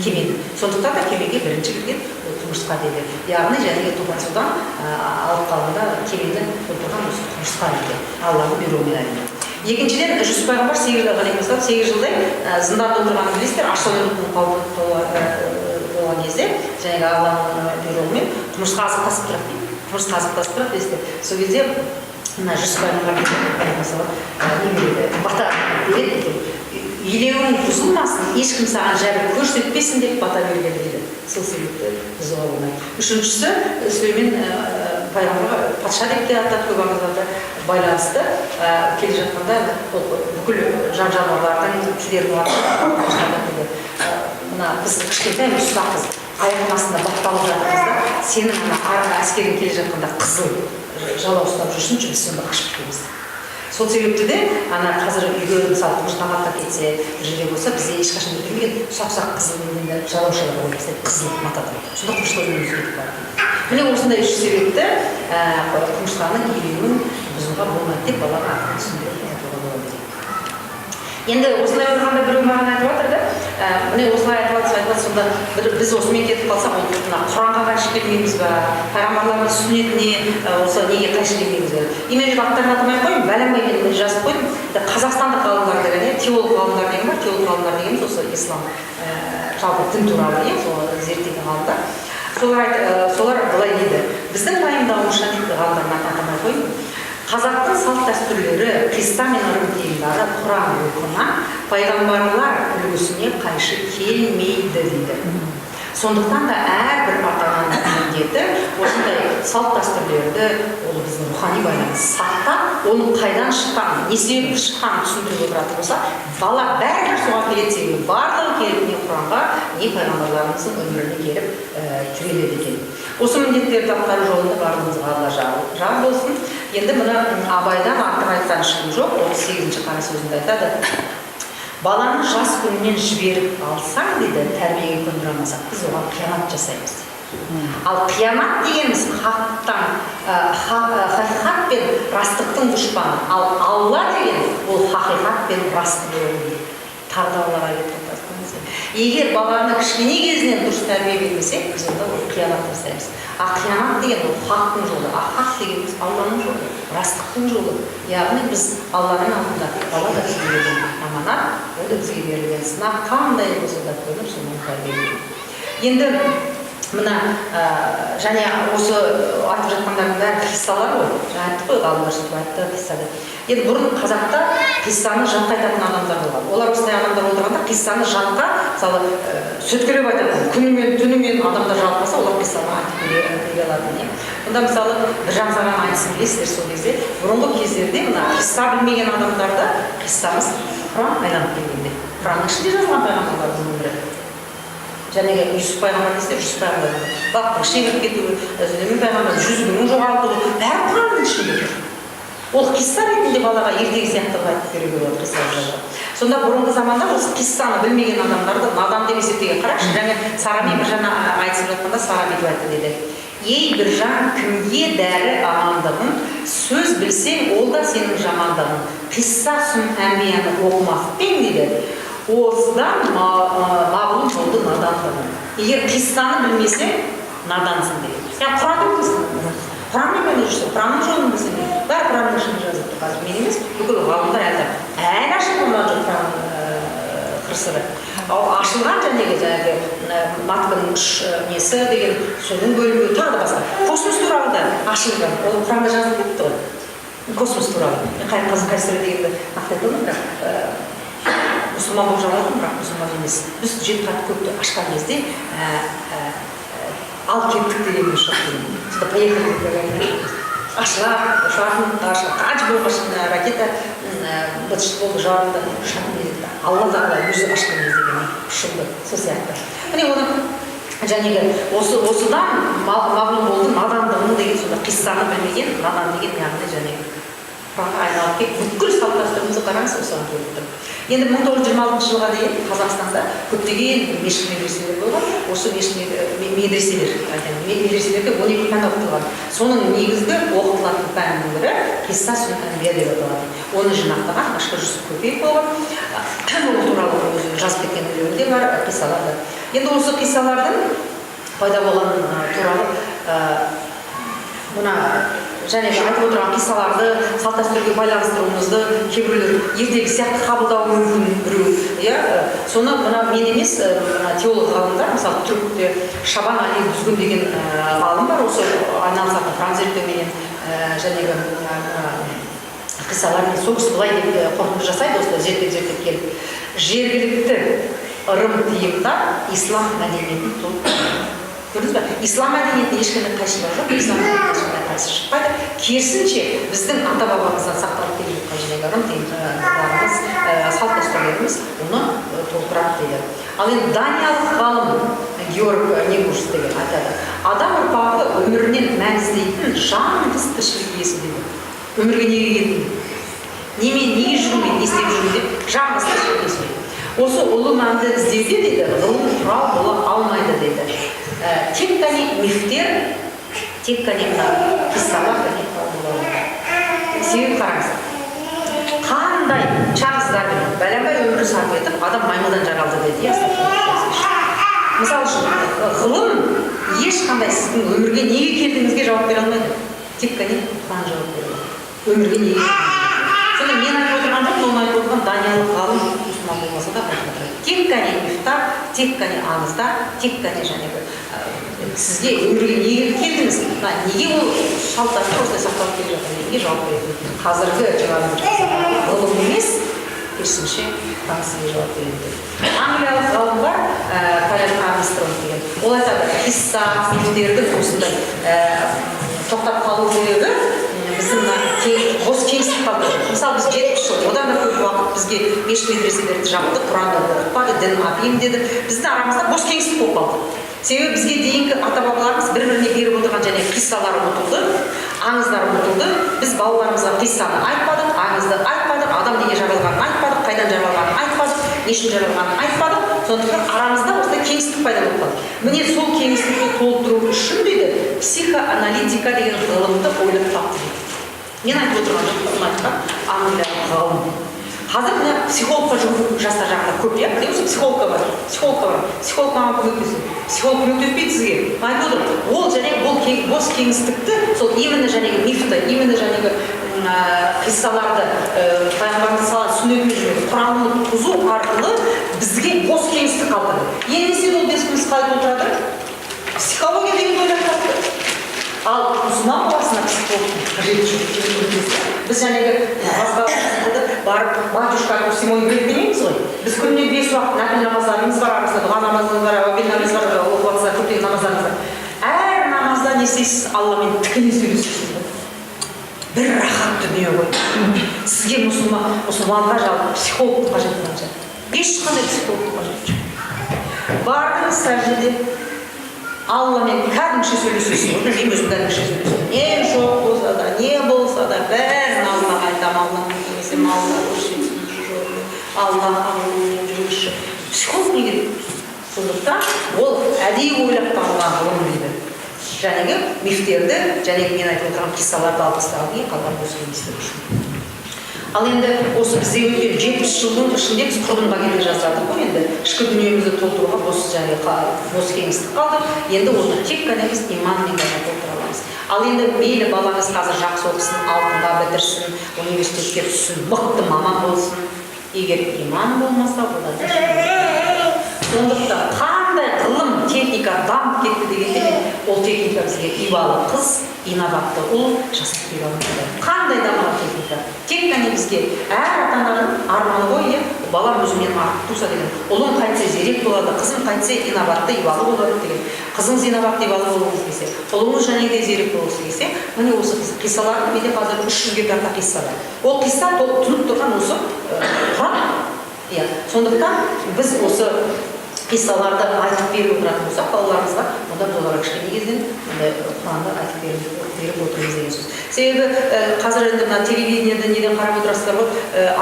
кемені. Сондықтан да кемеге бірінші кірген ол құмырсқа деді. Яғни жәнегі топан судан алып қалғанда кемені толтырған осы құмырсқа екен, Алланың бұйрығымен, әрине. Екіншіден, Жүсіп пайғамбар 8 жыл, алейхиссалам, 8 жылдай зынданда отырғанын білесіздер. Аш болған кезде жаңағы Алланың бұйрығымен құмырсқа азық тасып тұрады дейді, құмырсқа азық тасып тұрады, білесіздер. Сол кезде мына Жүсіп пайғамбар, алейхиссалам, не береді, бата береді екен. Илеуің бұзылмасын, ешкім саған жәбір көрсетпесін деп бата берген дейді. Сол себепті бұзуға болмайды. Үшіншісі, Сүлеймен пайғамбарға патша деп те атады көп аңыздарда, байланысты келе жатқанда ол бүкіл жан жануарлардың тілдерін алады. Мына біз кішкентай ұсақпыз, аяқтың астында бапталып жатырмыз да, сенің ана әскерің келе жатқанда қызыл жалау ұстап жүрсінші, біз сонда қашып кетеміз. Сол себепті де ана қазір үйге, мысалы, құмырсқа қаптап кетсе, бір жерде болса, бізде ешқашан өтірмеген ұсақ ұсақ қызыл неден жалаушалар қойып тастайды, қызыл матадан. Сонда құмырсқа өзінен өзі кетіп қалады. Міне, осындай үш себепті құмырсқаның илеуін бұзуға болмайды деп балаға ақырын түсіндіріп айтуға болады екен. Енді осылай отырғанда біреу маған айтып жатыр да, міне, осылай айтып жатсыз, айтып жатсыз, сонда бір, біз осымен кетіп қалсақ, ол мына Құранға қайшы келмейміз ба, пайғамбарлардың сүннетіне, осы неге қайшы келмейміз бе? И мен жерде аттарын атамай ақ қояйын, бәленбай мен міне жазып қойдым. Это қазақстандық ғалымдар деген, иә, теолог ғалымдар деген бар. Теолог ғалымдар дегеніміз осы ислам, жалпы дін туралы, иә, сол зерттейтін ғалымдар. Солар былай дейді: «Біздің пайымдауымызша, – дейді, – ғалымдардың атын атамай ақ қояйын, қазақтың салт дәстүрлері, қисса мен ырым тыйымдары Құран рухына, пайғамбарлар үлгісіне қайшы келмейді», – дейді. «Сондықтан да әрбір ата ананың міндеті осындай салт дәстүрлерді, ол біздің рухани байланыс, сақтап, оның қайдан шыққанын, не себепті шыққанын түсіндіріп отыратын болса, бала бәрібір соған келеді. Себебі барлығы келіп не Құранға, не пайғамбарларымыздың өміріне келіп тіреледі екен. Осы міндеттерді атқару жолында барлығымызға Алла жар болсын». Енді мына Абайдан артық айтқан ешкім жоқ. 38-ші қара сөзінде айтады: «Баланы жас күнінен жіберіп алсаң, – дейді, – тәрбиеге көндіре алмасақ, біз оған қиянат жасаймыз», – дейді. Ал қиянат дегеніміз хақтан, хақиқат пен растықтың дұшпаны. Ал Алла деген ол хақиқат пен растық жолы дейді. Тағы да Аллаға кетіп қаласыз. Егер баланы кішкене кезінен дұрыс тәрбие бермесек, біз онда ол қиянат жасаймыз. А қиянат деген ол хақтың жолы, а хақ дегеніміз Алланың жолы, растықтың жолы. Яғни біз Алланың алдында, бала да бізге берілген аманат, ол да бізге берілген сынақ, қандай болса да көніп, соны тәрбие беру. Енді мына және осы айтып жатқандардың бәрі қиссалар ғой. Жаңа айттық қой, ғалымдар сөйтіп айтты, қисса деп. Енді бұрын қазақта қиссаны жатқа айтатын адамдар болған. Олар осындай адамдар отырғанда қиссаны жатқа, мысалы, сөткелеп айтатын, күнімен түнімен адамдар жалықпаса, олар қиссаны айтып бере алатын, иә. Онда, мысалы, Біржан сараны айтысын білесіздер. Сол кезде, бұрынғы кездерде мына қисса білмеген адамдарда, қиссамыз Құран айналып келгенде, Құранның ішінде жазылған пайғамбарлардың өмірі, жәнегі Юсуф пайғамбар дейсіздер, Жүсіп пайғамбар балықтың ішіне кіріп кетуі, Сүлеймен пайғамбар жүзігінің жоғалтуы, бәрі Құранның ішінде тұр. Ол қисса ретінде балаға ертегі сияқты қылып айтып беруге болады, қисса жазуға. Сонда бұрынғы заманда осы қиссаны білмеген адамдарды надан деп есептеген. Қараңызшы, жаңа Сара мен Біржан айтысып жатқанда Сара бүйтіп айтты деді: «Ей, Біржан, кімге дәрі амандығың? Сөз білсең, ол да сенің жамандығың. Қисса сұм әмбияны оқымақ пең?» – дейді. «Осыдан мағлұм болды надандығың». Егер қиссаны білмесең, надансың деген. Яғни Құранды білмесең, Құранмен ғана жүрсең, Құранның жолын білсең, бәрі Құранның ішінде жазылып тұр. Қазір мен емес, бүкіл ғалымдар әлі ашылған жоқ Құранның қыр сыры. Ал ашылған жәнегі матканың үш несі деген, соның бөлінуі, тағы да басқа, космос туралы да ашылған. Ол Құранда жазылып кетті ғой космос туралы. Мен қай қай сүре дегенді нақты айта алмаймын, бірақ мұсылман болып жаралдым, бірақ мұсылман емес. Біз жеті қат көкті ашқан кезде Ал кеттік дегенмен ұшақ деген. Сонда поехали деп Гагарин ашылады, ұшатын, қанша болған ракета быт шыт болды, жарылды, ұшатын мезетте Алла Тағала өзі ашқан кезде ғана ұшылды. Сол сияқты міне, оны жәнегі осыдан мағлұм болды надандығың деген. Сонда қиссаны білмеген надан деген, яғни жәнегі Құранға айналып келіп, бүкіл салт дәстүрімізді қараңыз, осыған келіп тұр. Енді 1926 жылға дейін Қазақстанда көптеген мешіт, медреселер болған. Осы мешіт, медреселер айтайын, медреселерде 12 пән оқытылған. Соның негізгі оқытылатын пәнінің бірі қисса сүннет әнбия деп аталады. Оны жинақтаған Мәшһүр Жүсіп Көпеев болған. Ол туралы өзі жазып кеткен өлеңі де бар, қиссалар да. Енді осы қиссалардың пайда болғаны туралы, мына және айтып отырған қиссаларды салт дәстүрге байланыстыруымызды кейбіреулер ертегі сияқты қабылдауы мүмкін біреу, иә. Соны мына мен емес, мына теолог ғалымдар, мысалы, түрікте Шабан Али Дүзгүн деген ғалым бар, осы айналысатын Құран зерттеуменен, жәнегі қиссалармен. Сол кісі былай деп қорытынды жасайды осылай зерттеп зерттеп келіп: жергілікті ырым тыйымдар ислам мәдениетін толық. Көрдіңіз ба, ислам мәдениетіне ешқандай қайшылық жоқ, ислам мәдениетіне ешқандай қарсы шықпайды. Керісінше, біздің ата бабамыздан сақталып келе жатқан жаңағы ырым тыйымдарымыз, салт дәстүрлеріміз оны толтырады дейді. Ал енді даниялық ғалым Георг Негуш деген айтады: адам ұрпағы өмірінен мән іздейтін жалғыз тіршілік иесі дейді. Өмірге неге келдім, немен, неге жүрмін мен, не істеп жүрмін деп, жалғыз тіршілік иесі дейді. Осы ұлы мәнді іздеуде, дейді, ғылым құрал бола алмайды дейді. Тек қана мифтер, тек қана мына қиссалар және құрал бола алмайды. Себебі қараңыз, қандай Чарльз Дарвин бәленбай өмірін сарп етіп, адам маймылдан жаралды деді, иә. Мысалы үшін, ғылым ешқандай сіздің өмірге неге келдіңізге жауап бере алмайды, тек қана Құран жауап бере алады өмірге неге келдіңізге. Сонда мен айтып отырған жоқпын, оны айтып отырған даниялық ғалым, мұсылман болмаса да, айтып отыр. Тек қана мифтар, тек қана аңыздар, тек қана жаңағы сізге өмірге неге келдіңіз, мына неге ол салт дәстүр осылай сақталып келе жатыр дегенге жауап беретін қазіргі 21-ғасырдағы ғылым емес, керісінше, Құран сізге жауап береді деп. Англиялық ғалым бар, Кален Армстронг деген, ол айтады: қисса, мифтердің осындай тоқтап қалу себебі біздің мына бос кеңістік қалды. Мысалы, біз 70 жыл, одан да көп уақыт бізге мешіт, медреселерді жапты, Құранды оқытпады, дін опиум деді. Біздің арамызда бос кеңістік болып қалды. Себебі бізге дейінгі ата бабаларымыз бір біріне беріп отырған және қиссалар ұмытылды, аңыздар ұмытылды. Біз балаларымызға қиссаны айтпадық, аңызды айтпадық, адам неге жаралғанын айтпадық, қайдан жаралғанын айтпадық, не үшін жаралғанын айтпадық. Сондықтан арамызда осындай кеңістік пайда болып қалды. Міне, сол кеңістікті толтыру үшін, дейді, психоаналитика деген ғылымды ойлап тапты дейді. Мен айтып отырған жоқпын, оны айтқан англиялық ғалым. Қазір мына психологқа жүгіру жастар жағында көп, иә. Міне, осы психологқа бар, психологқа бар, психолог маған көмектесті. Психолог көмектеспейді сізге, айтып отырмын. Ол және ол бос кеңістікті сол именно жәнегі мифті, именно жәнегі қиссаларды, пайғамбарымыз саллаллаху сүннетімен жүрген Құранды бұзу арқылы бізге бос кеңістік қалдырды. Енді не істеді, ол бос кеңістік қалай толтырады? Психология дегенді ойлап тапты. Ал мұсылман баласына психологтың қажеті жоқ. Біз жәнегі намазға барып, батюшка Симон Грек демейміз ғой. Біз күніне бес уақыт нәпіл намаздарымыз бар, арасында дұға намазымыз бар, әуел намаз бар, оқып жатса, көптеген намаздарымыз бар. Әр намазда не істейсіз? Алламен тікелей сөйлесесіз ғой. Бір рахат дүние ғой. Сізге, мұсылманға, жалпы психологтың қажеті қанша? Ешқандай психологтың қажеті жоқ. Бардыңыз, сәждеде Алламен кәдімгіше сөйлесесіз ғой. Мен өзім кәдімгіше сөйлесемін. Не жоқ болса да, не болса да, бәрін Аллаға айтамын. Алланың кеңесем, Алла көрсетсін, Алла қабылмен жүргізші. Психолог не керек? Сондықтан ол әдейі ойлап табылған ғылым дейді. Жәнегі мифтерді, жәнегі мен айтып отырған қиссаларды алып тастаған кейін қалған бос кеңістік үшін. Ал енді осы бізде өткен 70 жылдың ішінде біз құрдымға кете жаздадық қой. Енді ішкі дүниемізді толтыруға бос және бос кеңістік қалды. Енді оны тек қана біз иманмен ғана толтыра аламыз. Ал енді мейлі, балаңыз қазір жақсы оқысын, алтынға бітірсін, университетке түссін, мықты маман болсын, егер иман болмаса, одан ешқандай. Сондықтан қандай ғылым Техника дамып кетті дегенде, мен ол техника бізге ибалы қыз, инабатты ұл жасап бере алмайды. Қандай дамыған техника, тек қана бізге әр ата ананың арманы ғой, иә, балам өзімнен артық туса деген, ұлым қайтсе зерек болады, қызым қайтсе инабатты, ибалы болады деген. Қызыңыз инабатты, ибалы болғыңыз келсе, ұлыңыз және де зерек болғысы келсе, міне, осы қиссалардың, менде қазір 300-ге тарта қисса бар. Ол қисса толып тұнып тұрған осы Құран, иә. Сондықтан біз осы қиссаларды айтып беріп отыратын болсақ балаларымызға, онда біз оларға кішкене кезден мындай Құранды айтып беріп отырмыз деген сөз. Себебі қазір енді мына телевидениеде, неден қарап отырасыздар ғой,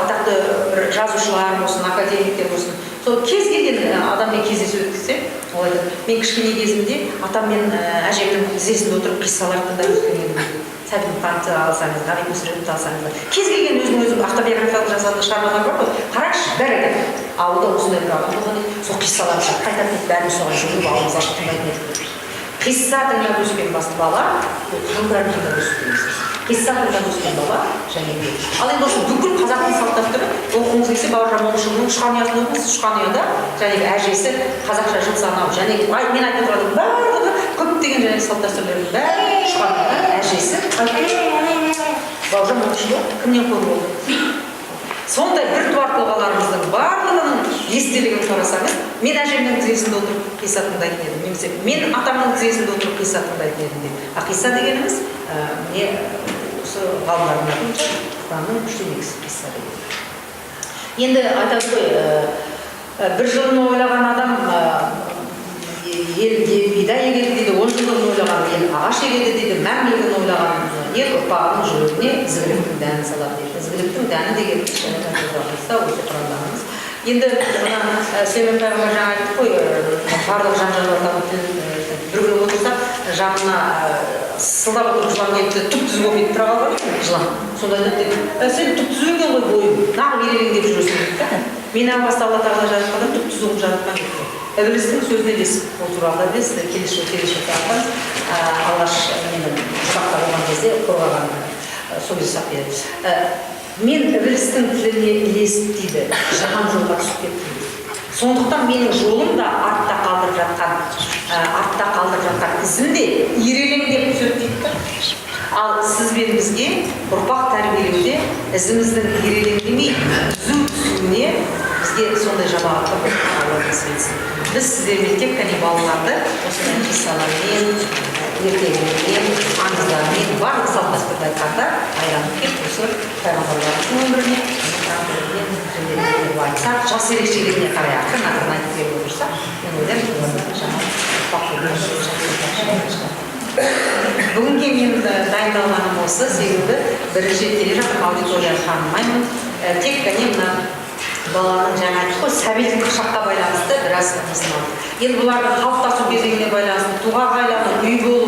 атақты бір жазушылар болсын, академиктер болсын, сол кез келген адаммен кездесу өткізсе, ол айтады: «Мен кішкене кезімде атам мен әжемнің тізесінде отырып қиссалар тыңдап өскен едім», – дейді. Сәбит Мұқановты алсаңыз, Ғабит Мүсіреповті алсаңыз, кез келген өзінің өзі автобиографиялық жазатын шығармалар бар ғой, қараңызшы, бәрі айтады: «Ауылда осындай бір адам болған еді, сол қиссаларды жатқа айтатын еді, бәріміз соған жүгіріп, ауызымызды ашып тыңдайтын едік», – деп. Қисса тыңдап өскен басты бала ол Құран кәрім тыңдап өсті деген сөз. Қисса тыңдап өскен бала және де, ал енді осы бүкіл қазақтың салт дәстүрі, оқығыңыз келсе, Бауыржан Момышұлының «Ұшқан ұясын» оқыңыз. «Ұшқан ұяда» және әжесі қазақша жыл санау және мен айтып отырғаным барлығы, көптеген және салт дәстүрлердің бәрі «Ұшқан ұяда» әжесі. Бауыржан Момышұлы кімнен қор болды? Сондай біртуар тұлғаларымыздың барлығының естелігін қарасаңыз, «мен әжемнің тізесінде отырып қисса тыңдайтын едім» немесе «мен атамның тізесінде отырып қисса тыңдайтын едім» дейді. А қисса дегеніміз, міне, осы ғалымдардың айтуынша, Құранның үштен екісі қисса деген. Енді айтады ғой, бір жылын ойлаған адам ел бидай егеді дейді, 10 жылдығын ойлаған ел ағаш егеді дейді, мәңгілігін ойлаған ел ұрпағының жүрегіне ізгіліктің дәнін салады дейді. Ізгіліктің дәні деген қисса осы Құрандағымыз. Енді мына Сүлеймен пайғамбар, жаңа айттық қой, барлық жан жануарлардың тілін, бір күні отырса, жанына сылдап отырып жылан келіпті, түп түзу болып кетіп тұра қалған екен жылан. Сонда айтады дейді: «Сен түп түзу екен ғой бойың, нағып ирелеңдеп жүресің», – дейді да. «Мені әу баста Алла Тағала жаратқанда түп түзу қылып жаратқан», – дейді. Ібілістің сөзіне ілесіп, ол туралы да білесіздер, келесі жолы, келесі жолы айтамыз. Алғаш менің жұмақта болған кезде қорғаған, сол кезде сұрақ береді. «Мен ібілістің тіліне ілесіп, – дейді, – жаман жолға түсіп кеттім. Сондықтан менің жолым да, артта қалдырып жатқан ізім де ирелеңдеп түседі», – дейді да. Ал сіз бен бізге ұрпақ тәрбиелеуде ізіміздің ирелеңдемей түзу түсуіне бізге сондай жамағатта Алла нәсіп етсін. Біз сіздермен тек қана балаларды осындай қиссалармен, ертегілермен, аңыздармен, барлық салт дәстүрді айтқанда айланып келіп осы пайғамбарларымыздың өміріне, Құран өміріне айтсақ, жас ерекшелігіне қарай ақырын ақырын айтып беріп отырсақ, мен ойлаймын, олардан жаман ұрпақ. Бүгінге мен дайындалғаным осы, себебі бірінші рет келе жатырмын, аудиторияны танымаймын. Тек қана мына баланың, жаңа айттық қой, сәбилік шаққа байланысты біраз несін алдық. Енді бұлардың қалыптасу кезеңіне байланысты туғақ айлану, үй болу,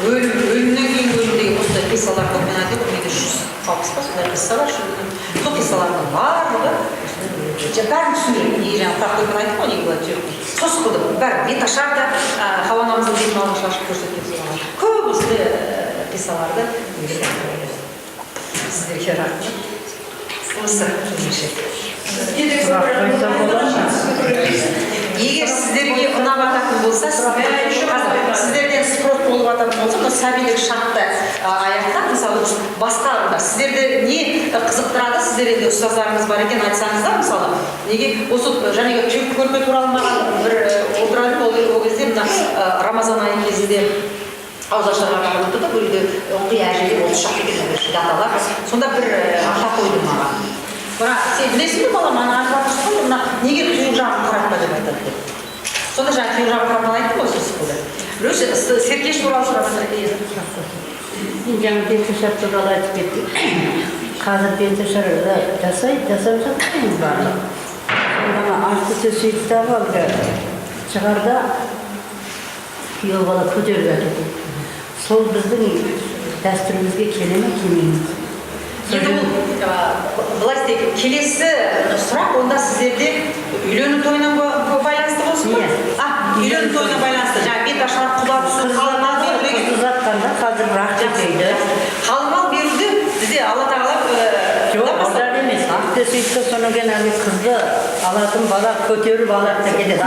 өлім, өлімнен кейінгі өлім деген осындай қиссалар көп. Мен айтып отырмын, менде 160 па, сондай қисса бар. Сол қиссалардың барлығы осындай, бәрін түсіндіреді. Неге жаңа құрақ көрпені айттық қой, неге былай түйек сос қылды, бәрі беташар да, Хауа анамыздың бетін алғаш ашып көрсеткен соған. Көп осындай қиссаларды. Сіздерге рахмет осы меніңше. Сұрақ бола ма? Егер сіздерге ұнап жататын болса, қазір сіздерден спрос болып жататын болса, мына сәбилік шақты аяқтап, мысалы, біз басқа мына сіздерді не қызықтырады, сіздер енді ұстаздарыңыз бар екен, айтсаңыздар. Мысалы, неге осы жаңағы түйек көрпе туралы маған бір отырады. Ол кезде мына Рамазан айы кезінде ауызашарға барып отырдық. Ол үйде ылғи әжелер, 30 шақты екен аталар. Сонда бір ата қойды маған: «Мына сен білесің бе, балам, ана айтып жатырсың ғой, мына неге тұйық жағын қаратпа деп айтады?» – деп. Сонда жаңа тұйық жағын қаратпаны айттым ғой, сол сықылды. Біреу серкеш туралы сұрап жатыр. Мен жаңа беташар туралы айтып кеттім. Қазір беташар жасайды, жасап жатыр енді барлығы. Сонда ана асты төсейді дағы, әлгі шығарда күйеу бала көтеріп әкетеді. Сол біздің дәстүрімізге келе ме, келмей ме? Енді ол былай істейік, келесі сұрақ онда сіздерде үйлену тойына байланысты болсын ба? Иә. А, үйлену тойына байланысты жаңа беташар, құда түсу, қалың мал беру деген. Қыз ұзатқанда қазір бір ақ Жақсы, төсейді. жақсы. Қалың мал беруді бізде Алла Тағала Жоқ, да онда емес, ақ Төсейді де, содан кейін әлгі қызды алатын бала көтеріп алады да кетеді.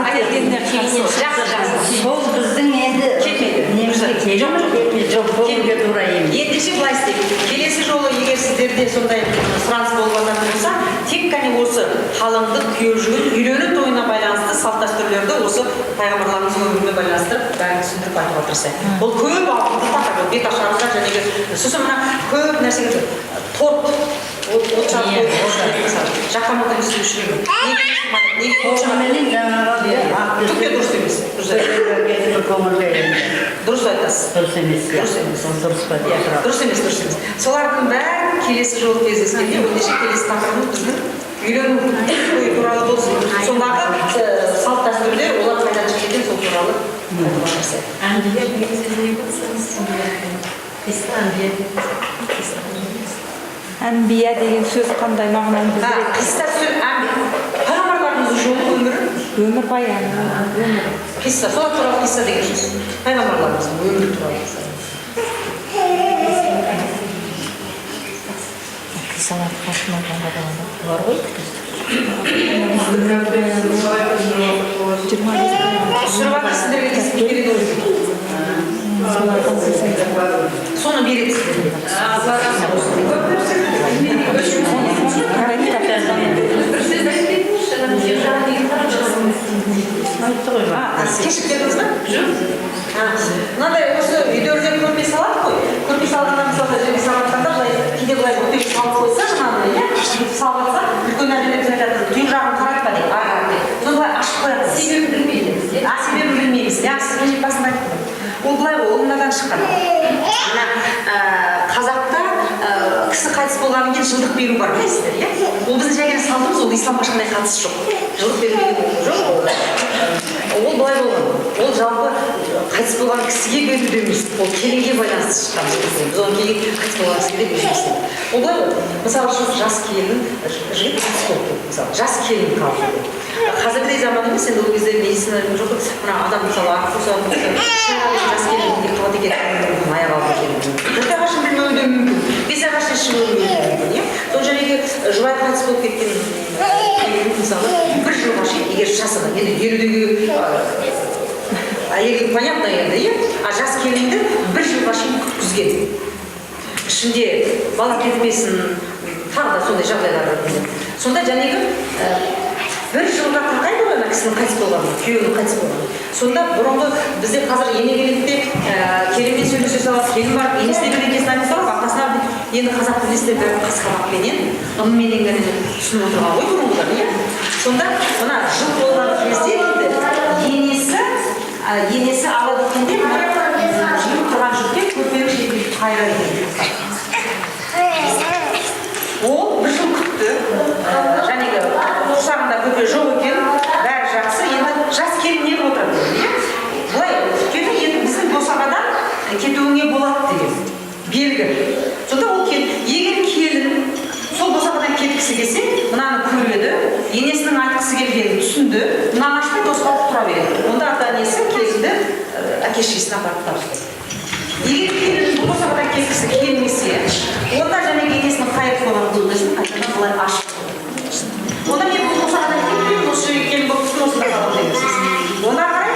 Жақсы, жақсы. Сол біздің енді Келмейді. Немізге келе ме, келмейді? Жоқ, көңілге тура емес. Ендеше былай істейік: келесі жолы егер сіздерде сондай сұраныс болып жататын болса, тек қана осы қалыңдық, күйеу жігіт, үйлену тойына байланысты салт дәстүрлерді осы пайғамбарларымыздың өмірімен байланыстырып, бәрін түсіндіріп айтуға тырысайық. Ол көп ауқымды тақырып, бет ашарымызда жәнегі сосын мына көп нәрсеге, торт, от жағып Иә, қойып, мысалы, жақпамадан үстіне өшіремін, неге от жағып? Қолменен жаңағы ақ Түк те дұрыс емес, дұрыс айтасыз. Көңілге енді. Дұрыс айтасыз. Дұрыс емес. Дұрыс емес. Ол дұрыс па деп Иә, сұрақ. дұрыс емес, дұрыс емес. Солардың бәрін келесі жолы кездескенде. Ендеше келесі тақырыбымыз біздің үйлену тойы туралы болсын. Сондағы салт дәстүрлер, олар қайдан шығып кеткен, сол туралы айтуға тырысайық. Әнбия деген сөз не болсын? Қисса, әнбия. Әнбия деген сөз қандай мағынаны білдіреді? Қисса сөз пайғамбарларымыздың жолы, өмірі. Өмірбаяны, өмір. Қисса, солар туралы қисса деген сөз, пайғамбарларымыздың өмірі туралы қисса. Қиссаларды қашырмағанға болады. Бар ғой. 25. Түсіріп жатыр, сіздерге тексеріп береді ғой. Солардан. Соны береді сіздерге. Қандай кітаптардан? Бір сөз айтып кетіңізші, ана жағы деген. Айтты ғой. А, сіз кешігіп келдіңіз ба? Жоқ. Мынандай осы үйлерде көрпе салады ғой. Көрпе салғанда, мысалы, жерге салып жатқанда, былай кейде былай бүктеп салып қойса, жаңағыдай, иә, бүйтіп салып жатса, үлкен әжелеріміз айтады: «Түйін жағын қаратпа», – дейді, ары қарап дейді. Соны былай ашып қояды. Себебін білмейміз, иә? А, себебін білмейміз. Иә, сіз мен басында айттым ғой. Ол былай ғой, ол мынадан шыққан. Мына қазақта кісі қайтыс болғаннан кейін жылдық беру бар, білесіздер, иә? Ол біздің жай ғана салтымыз, ол исламға ешқандай қатысы жоқ. Жылдық беру деген жоқ. Ол былай болған. Ол жалпы қайтыс болған кісіге беру де емес, ол келінге байланысты шыққан. Біз оны кейін қайтыс болған кісіге де береміз. Ол былай ғой. Мысалы үшін, жас келін, жігіт қайтыс болып кетті, мысалы, жас келін қалды. Қазіргідей заман емес енді, ол кезде медицина жоқ қой. Мына адам, мысалы, ақ болса, жас келін не қылады екен, аяқ алып келуі мүмкін. 4 айға шейін білмеуі де мүмкін, 5 айға шейін шығуы мүмкін, иә. Сол жәнегі жұбайы қайтыс болып кеткен келін, мысалы, бір жылға шейін, егер жасы енді 50-дегі әйелге понятно енді, иә, а жас келінді бір жылға шейін күткізген, ішінде бала кетпесін, тағы да сондай жағдайлар бар. Сонда жәнегі бір жылға тақайды ғой ана кісінің қайтыс болғанына, күйеуінің қайтыс болғанына. Сонда бұрынғы бізде қазір ене келеді де, келінмен сөйлесе салады, келін барып енесіне бірдеңкесін айта салады, атасына. Енді қазақ білесіздер, бәрі қас-қабақпенен, ымменен ғана түсініп отырған ғой бұрынғылар, иә. Сонда мына жыл болған кезде енді енесі алады екен де, мына жиып тұрған жіппен көрпенің шетін бүйтіп қайырады екен. Ол бір жыл күтті, жәнегі құрсағында бөпе жоқ екен, бәрі жақсы. Енді жас келін неғып отырады, иә? Былай өйткені енді біздің босағадан кетуіңе болады деген белгі. Сонда ол егер келін сол босағадан кеткісі келсе, мынаны көреді, енесінің айтқысы келгенін түсінді, мынаны ашпай, тосқауыл тұра береді. Онда ата енесі келінді әке шешесіне апарып тапсырады. Егер келін бұл босағадан кеткісі келмесе, онда және енесінің қайырып қойған көрпесін қайтадан былай ашып қояды. Онда мен бұл босағадан кетпеймін, осы жерге келін болып түстім, осында қаламын деген сөз. Онда қарай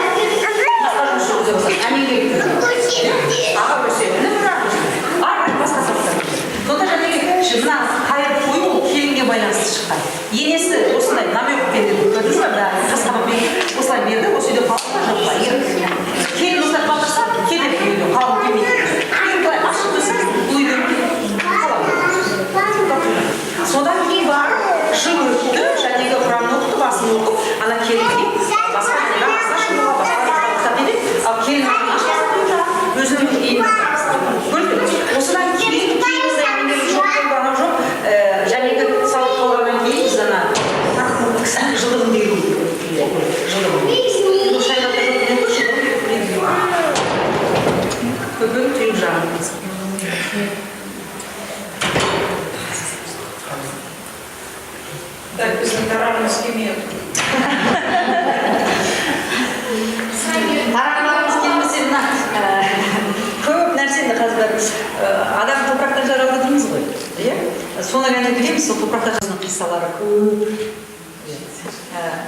басқа жұмыс жүргізе бастады, әмеңгерлік. Аға өсе, іні бірақ ары қарай басқа салттар. Сонда жәнегі мына қайырып қою, ол келінге байланысты шыққан. Енесі осындай намек берді, көрдіңіз ба, мына қас-қабақпен осылай берді: осы үйде қалады ма, жоқ па? Егер келін осылай қалдырса, кетеді, бұл үйде қалғым келмейді. Егер былай ашып қойса, бұл үйде қаламын. Содан кейін барып жыл өтті, жәнегі құран оқыды, басын оқып, ана келінге басқа намазға шығуға, басқа рұқсат етеді. Ал келін ашпаса, өзінің үйіне. Көрдіңіз бе? Осыдан кейін кейін жоқ, анау жоқ, жәнегі салып қалғаннан кейін біз ана кісінің жылдығын беру, жылдығын. Бұл шариғатта жоқ дүние ғой, жылдығын беру. Көпен түйіп жағын. Так, біздің тарағымыз келмей отыр. Тарағымыз келмесе, мына көп нәрсе енді қазір адам топырақтан жаралды дейміз ғой, иә. Соны ғана білеміз, сол топырақта жазған қиссалары көп.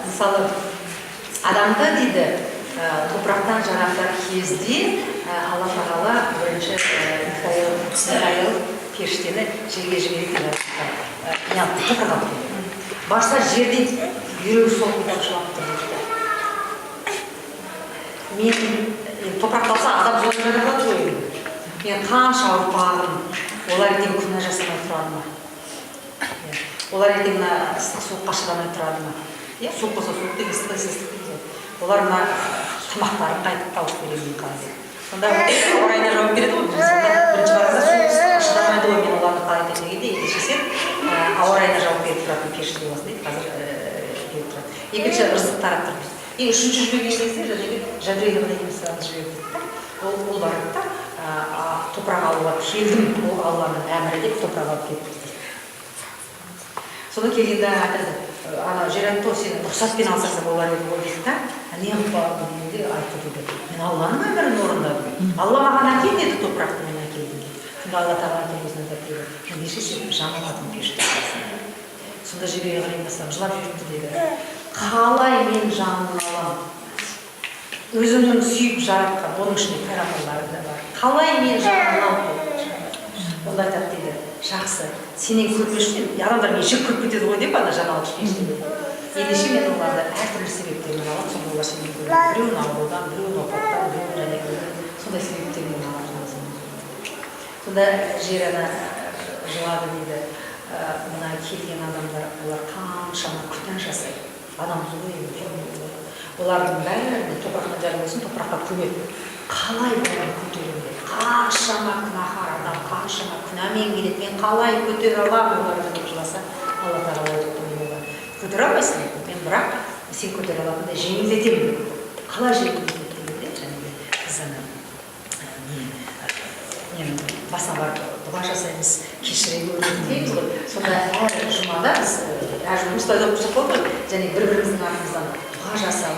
Мысалы, адамды дейді, топырақтан жаратар кезде Алла Тағала бірінші Михаил періштені жерге жібереді дейді. Топырақ алып келеді. Барса, жерде бүйрегі солқылдап жылап тұр дейді. Мен енді топырақты алса, адам солай жаратылады ғой енді. Мен қанша ұрпағым, олар ертең күнә жасамай тұрады ма? Иә. Олар ертең мына ыстық суыққа шыдамай тұрады ма? Иә, суық болса суық деген, ыстық болса ыстық деген. Олар мына тамақтарын қайтып тауып беремін қалай деп. Сонда ауа райына жауап береді ғой. Сонда бірінші барғанда суық ыстыққа шыдамайды ғой, мен оларды қалай айтамын дегенде, ендеше сен ауа райына жауап беріп тұратын періште боласың дейді, қазір беріп тұрады. Екінші, ырзық тараттырып дейді. И үшінші жіберген кезде жаңағы Жәбірейіл алейхиссалам жіберді дейді да. Ол барады да, топырақ алуға келдім, ол Алланың әмірі деп топырақ алып кетті дейді. Содан келгенде айтады, ана жер айтты ғой, сен рұқсатпен алсаң да болар еді ғой дейді да. Не қылып алдың дегенде айтты дейді, мен Алланың әмірін орындадым. Алла маған әкел деді топырақты, мен әкелдім дейді. Сонда Алла Тағала келген айтады дейді, ендеше сен жан алатын періште боласың. Сонда Жебірейіл алейхиссалам жылап жіберіпті дейді. Қалай мен жанын аламын? Өзімнің сүйіп жаратқан, оның ішінде пайғамбарлары да бар. Қалай мен жанын аламын? Онда айтады дейді, жақсы, сенен көрмес үшін, адамдар мені жек көріп кетеді ғой деп ана жан алғыш періште дейді. Ендеше мен оларды әртүрлі себептермен аламын, сонда олар сенен көрмейді. Біреуін аурудан, біреуін опаттан, біреуін және сондай себептермен аламын. Сонда жер ана жылады дейді, мына келген адамдар, олар қаншама күнә жасайды. Адам ғой енді. Олардың бәрін топырақтан жаралған, топыраққа көмеді. Қалай бұларды көтеремін деп. Қаншама күнәһар адам, қаншама күнәмен келеді, мен қалай көтере аламын оларды деп жыласа, Алла Тағала айтыпты, мен оларды көтере алмайсың деп, мен бірақ сен көтере алатындай жеңілдетемін деп. Қалай жеңілдетеді дегенде, жаңағы біз ана ненің басына барып дұға жасаймыз, кешіре көр дейміз ғой. Сонда әр жұмада біз, әр жұма осылай да қосып қойдық қой, және бір біріміздің артымыздан дұға жасау,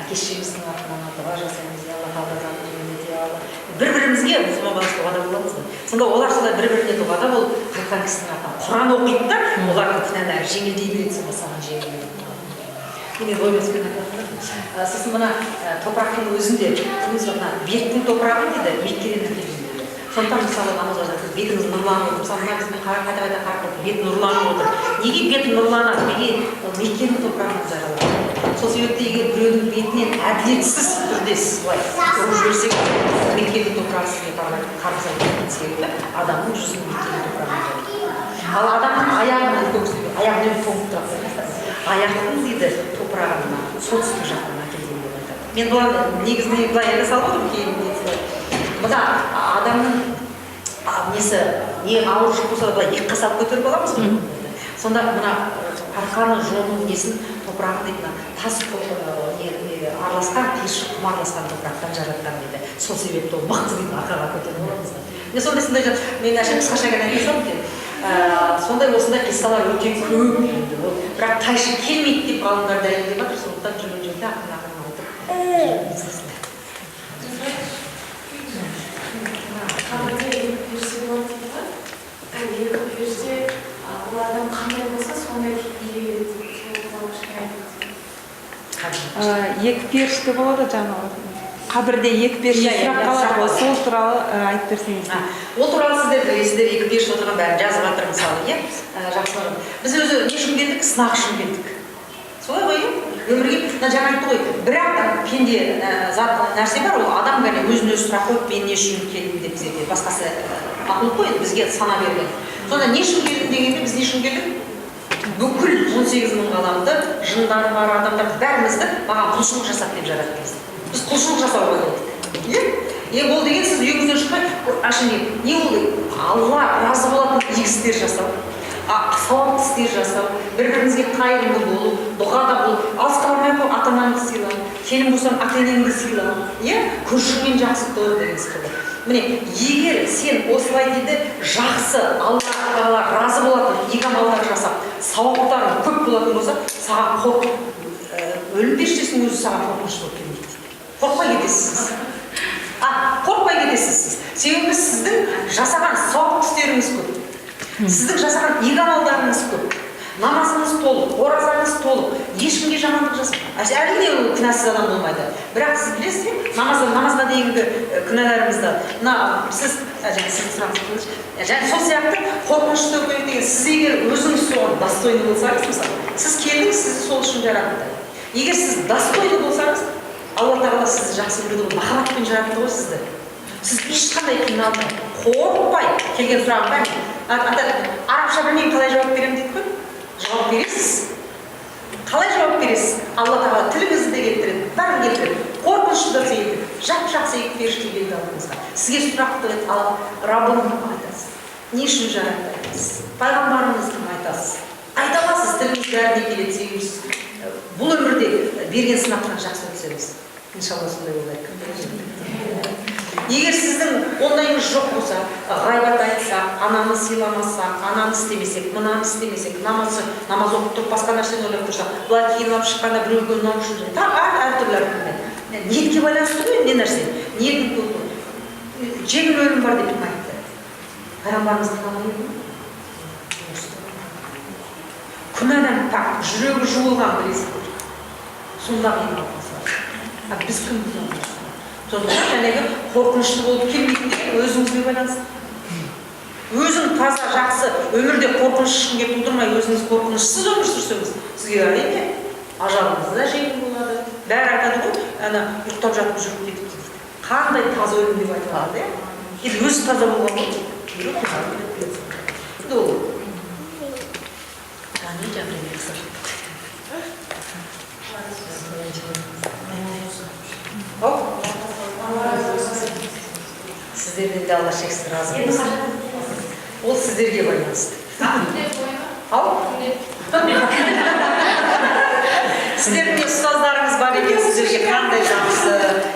әке шешеміздің артынан дұға жасаймыз, я Алла, қабылдап, я Алла. Бір бірімізге мұсылман баласы дұғада боламыз ғой. Сонда олар солай бір біріне дұғада болып, қайтқан кісінің артынан Құран оқиды да, олардың күнәлары жеңілдей береді, сонда саған жеңілдейді. Мен енді ойыма түскен айтатын. Сосын мына топырақтың өзінде, көрдіңіз бе, мына беттің топырағын дейді, Меккеден әкелген дейді. Сондықтан, мысалы, намаз оқыса, бетіңіз нұрланып отыр. Мысалы, мына кісімен қара қайта қайта қарап отыр, бет нұрланып отыр. Неге бет нұрланады? Неге? Ол Меккенің топырағынан жаралады. Сол себепті егер біреудің бетінен әділетсіз түрде сіз былай ұрып жіберсеңіз, Меккенің топырағы сізге қарғыс айтатын, себебі адамның жүзін Меккенің топырағынан жаралады. Ал адамның аяғынан үлкен кісі аяғынан тоңып тұрады. Аяқтың дейді топырағын мына солтүстік жақтан әкелген деп айтады. Мен бұларды негізінде былай айта салып отырмын, кейін несі. Мына адамның несі, не ауыр жүк болса да былай иыққа салып көтеріп аламыз ғой. Сонда мына арқаны жону несін топырағын дейді, мына тас не араласқан, қиыршық құм араласқан топырақтан жаратқан дейді. Сол себепті ол мықты дейді, арқаға көтеріп аламыз. Міне, сондай сондай мен әшейін қысқаша ғана айта салдым кейін. Сондай осындай қиссалар өте көп енді ол, бірақ қайшы келмейді деп ғалымдар дәлелдеп жатыр, сондықтан жүрген жерде ақырын ақырын айтып жүреміз осылай. Қабірде екі періште болады дейді ғой. Ол екі періште ол адам қандай болса, сондай кейіпке келеді дейді. Сол туралы кішкене айтып өтсеңіз. Екі періште болады жаңағы. Қабірде екі періште Иә, иә, сұрақ иә, қалады сұрақ ғой, қалады. сол туралы айтып берсеңіз. Ол туралы сіздер білесіздер, екі періште отырған, бәрін жазып жатыр, мысалы, иә. Жақсы. Біз өзі не үшін келдік? Сынақ үшін келдік. Солай ғой, иә? Өмірге мына жаңа айтты ғой, бірақ пенде зат нәрсе бар, ол адам ғана өзін өзі сұрақ қойып, мен не үшін келдім деп зерттейді. Басқасы мақұлық қой енді, бізге сана берген. Сонда не үшін келдім дегенде, біз не үшін келдік? Бүкіл 18 мың ғаламды, жындар бар, адамдар, бәрімізді маған құлшылық жасап деп жаратты бізді. Біз құлшылық жасауға келдік. Иә? Е, ол деген сіз үйіңізден шықпай, әшейін не ол? Алла разы болатын игі істер жасау, сауапты істер жасау, бір бірімізге қайырымды болу, дұғада болу, алысқа бармай ақ қой, ата анаңды сыйла, келін болсаң, ата енеңді сыйла, иә, көршіңмен жақсы тұр деген сықылды. Міне, егер сен осылай дейді, жақсы, Алла Тағала разы болатын игі амалдар жасап, сауаптарың көп болатын болса, саған қорқып, өлім періштесінің өзі саған қорқынышты болып келмейді дейді. Қорықпай кетесіз сіз. Қорықпай кетесіз сіз. Себебі сіздің жасаған сауапты істеріңіз көп. Сіздің жасаған игі амалдарыңыз көп, намазыңыз толық, оразаңыз толық, ешкімге жамандық жасамай, әрине, ол күнәсіз адам болмайды, бірақ сіз білесіз бе, намазға дейінгі күнәларыңызды мына сіз жаңа сіздің сұрағыңызды қойыңызшы. Және сол сияқты қорқынышты өкінеді деген, сіз егер өзіңіз соған достойный болсаңыз, мысалы, сіз келдіңіз, сізді сол үшін жаратты. Егер сіз достойный болсаңыз, Алла Тағала сізді жақсы көреді ғой, махаббатпен жаратты ғой сізді. Сіз ешқандай қиналмай, қорықпай келген сұрағым бәрін арабша білмеймін, қалай жауап беремін дейді ғой. Жауап бересіз. Қалай жауап бересіз? Алла Тағала тіліңізді де келтіреді, бәрін келтіреді, қорқынышты да сейілтеді, жап жақсы екі періште келді алдыңызға, сізге сұрақ қояды. Ал Раббым айтасыз, не үшін жаратты айтасыз, пайғамбарыңыз кім айтасыз, айта аласыз, тіліңіз бәріне келеді. Себебі сіз бұл өмірде берген сынақтан жақсы өтсеңіз, иншалла, сондай болайық, кім біледі. Егер сіздің ондайыңыз жоқ болса, ғайбат айтсақ, ананы сыйламасақ, ананы істемесек, мынаны істемесек, намаз оқып тұрып басқа нәрсені ойлап тұрсақ, былай киініп алып шыққанда біреуге ұнау үшін, тағы әртүрлі әртүрлі ниетке байланысты ғой. Не нәрсе ниетің көп, жеңіл өлім бар деп кім айтты? Пайғамбарымыз қалай өлді? Күнәдан пәк, жүрегі жуылған, білесіздер, сонда қиналған. А біз кімбіз онда? Сондықтан жаңағы қорқынышты болып келмейтін деген өзіңізге байланысты. Өзің таза, жақсы өмірде қорқыныш ешкімге тудырмай, өзіңіз қорқынышсыз өмір сүрсеңіз, сізге, әрине, ажалыңыз да жеңіл болады. Бәрі айтады ғой, ана ұйықтап жатып жүріп кетіпті дейді, қандай таза өлім деп айтылады, иә. Енді өзі таза болған ғой. Енді ол яғни жаңағы Оп. Сіздерден де Алла шексіз разы болсын. Ол сіздерге байланысты. Ау? Сіздердің де ұстаздарыңыз бар екен, сіздерге қандай жақсы.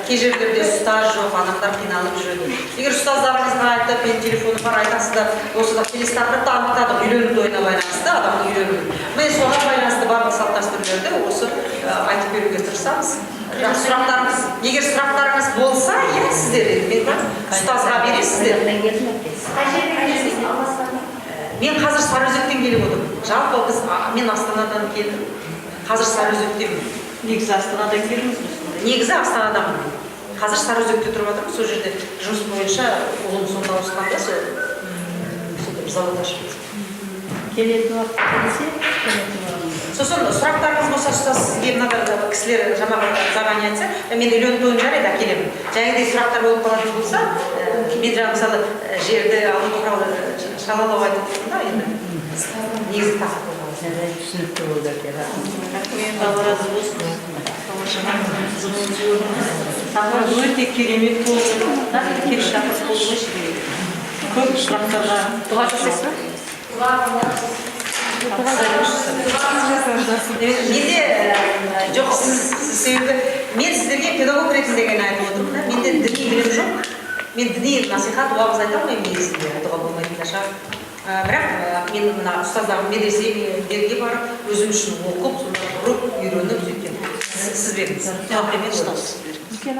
Кей жерлерде ұстаз жоқ, адамдар қиналып жүреді. Егер ұстаздарыңызға айтып, менің телефоным бар, айтасыздар, осы келесі тақырыпты анықтадық, үйлену тойына байланысты, адамның үйленуі. Міне, соған байланысты барлық салт дәстүрлерді осы айтып беруге тырысамыз. Жақсы, сұрақтарыңыз, егер сұрақтарыңыз болса, иә, сіздер енді мен ұстазға бересіздер. Мен қазір Сарыөзектен келіп отырмын. Жалпы біз, мен Астанадан келдім. Қазір Сарыөзектемін. Негізі Астанадан келдіңіз бе сонда? Негізі Астанадамын. Қазір Сарыөзекте тұрып жатырмын. Сол жерде жұмыс бойынша ұлым сонда ауысқан да, сол сонда бір завод ашып. Келетін уақыт келсе, келетін уақыт. Сосын сұрақтарыңыз болса, ұстаз, сізге мына кісілер жаңағы заранее айтса, мен үйлену тойын, жарайды, әкелемін. Жаңағыдай сұрақтар болып қалатын болса, мен жаңа, мысалы, жерді алу туралы шалалау айтып тұрмын да, енді негізгі тақырып болған. Жарайды, түсінікті болды, әке, рахмет. Рахмет, Алла разы болсын. Тақырып өте керемет болды. Нақты келесі тақырып болды ғой сізге. Көп сұрақтарға. Дұға жасайсыз ба? Менде жоқ, сіз себебі мен сіздерге педагог ретінде ғана айтып отырмын да, менде діни білім жоқ. Мен діни насихат, уағыз айта алмаймын, негізінде айтуға болмайтын да шығар. Бірақ мен мына ұстаздарым медреселерге барып, өзім үшін оқып, сонда тұрып, үйреніп, сөйткен. Сіз беріңіз. Комплимент. Ұстаз. Үлкен.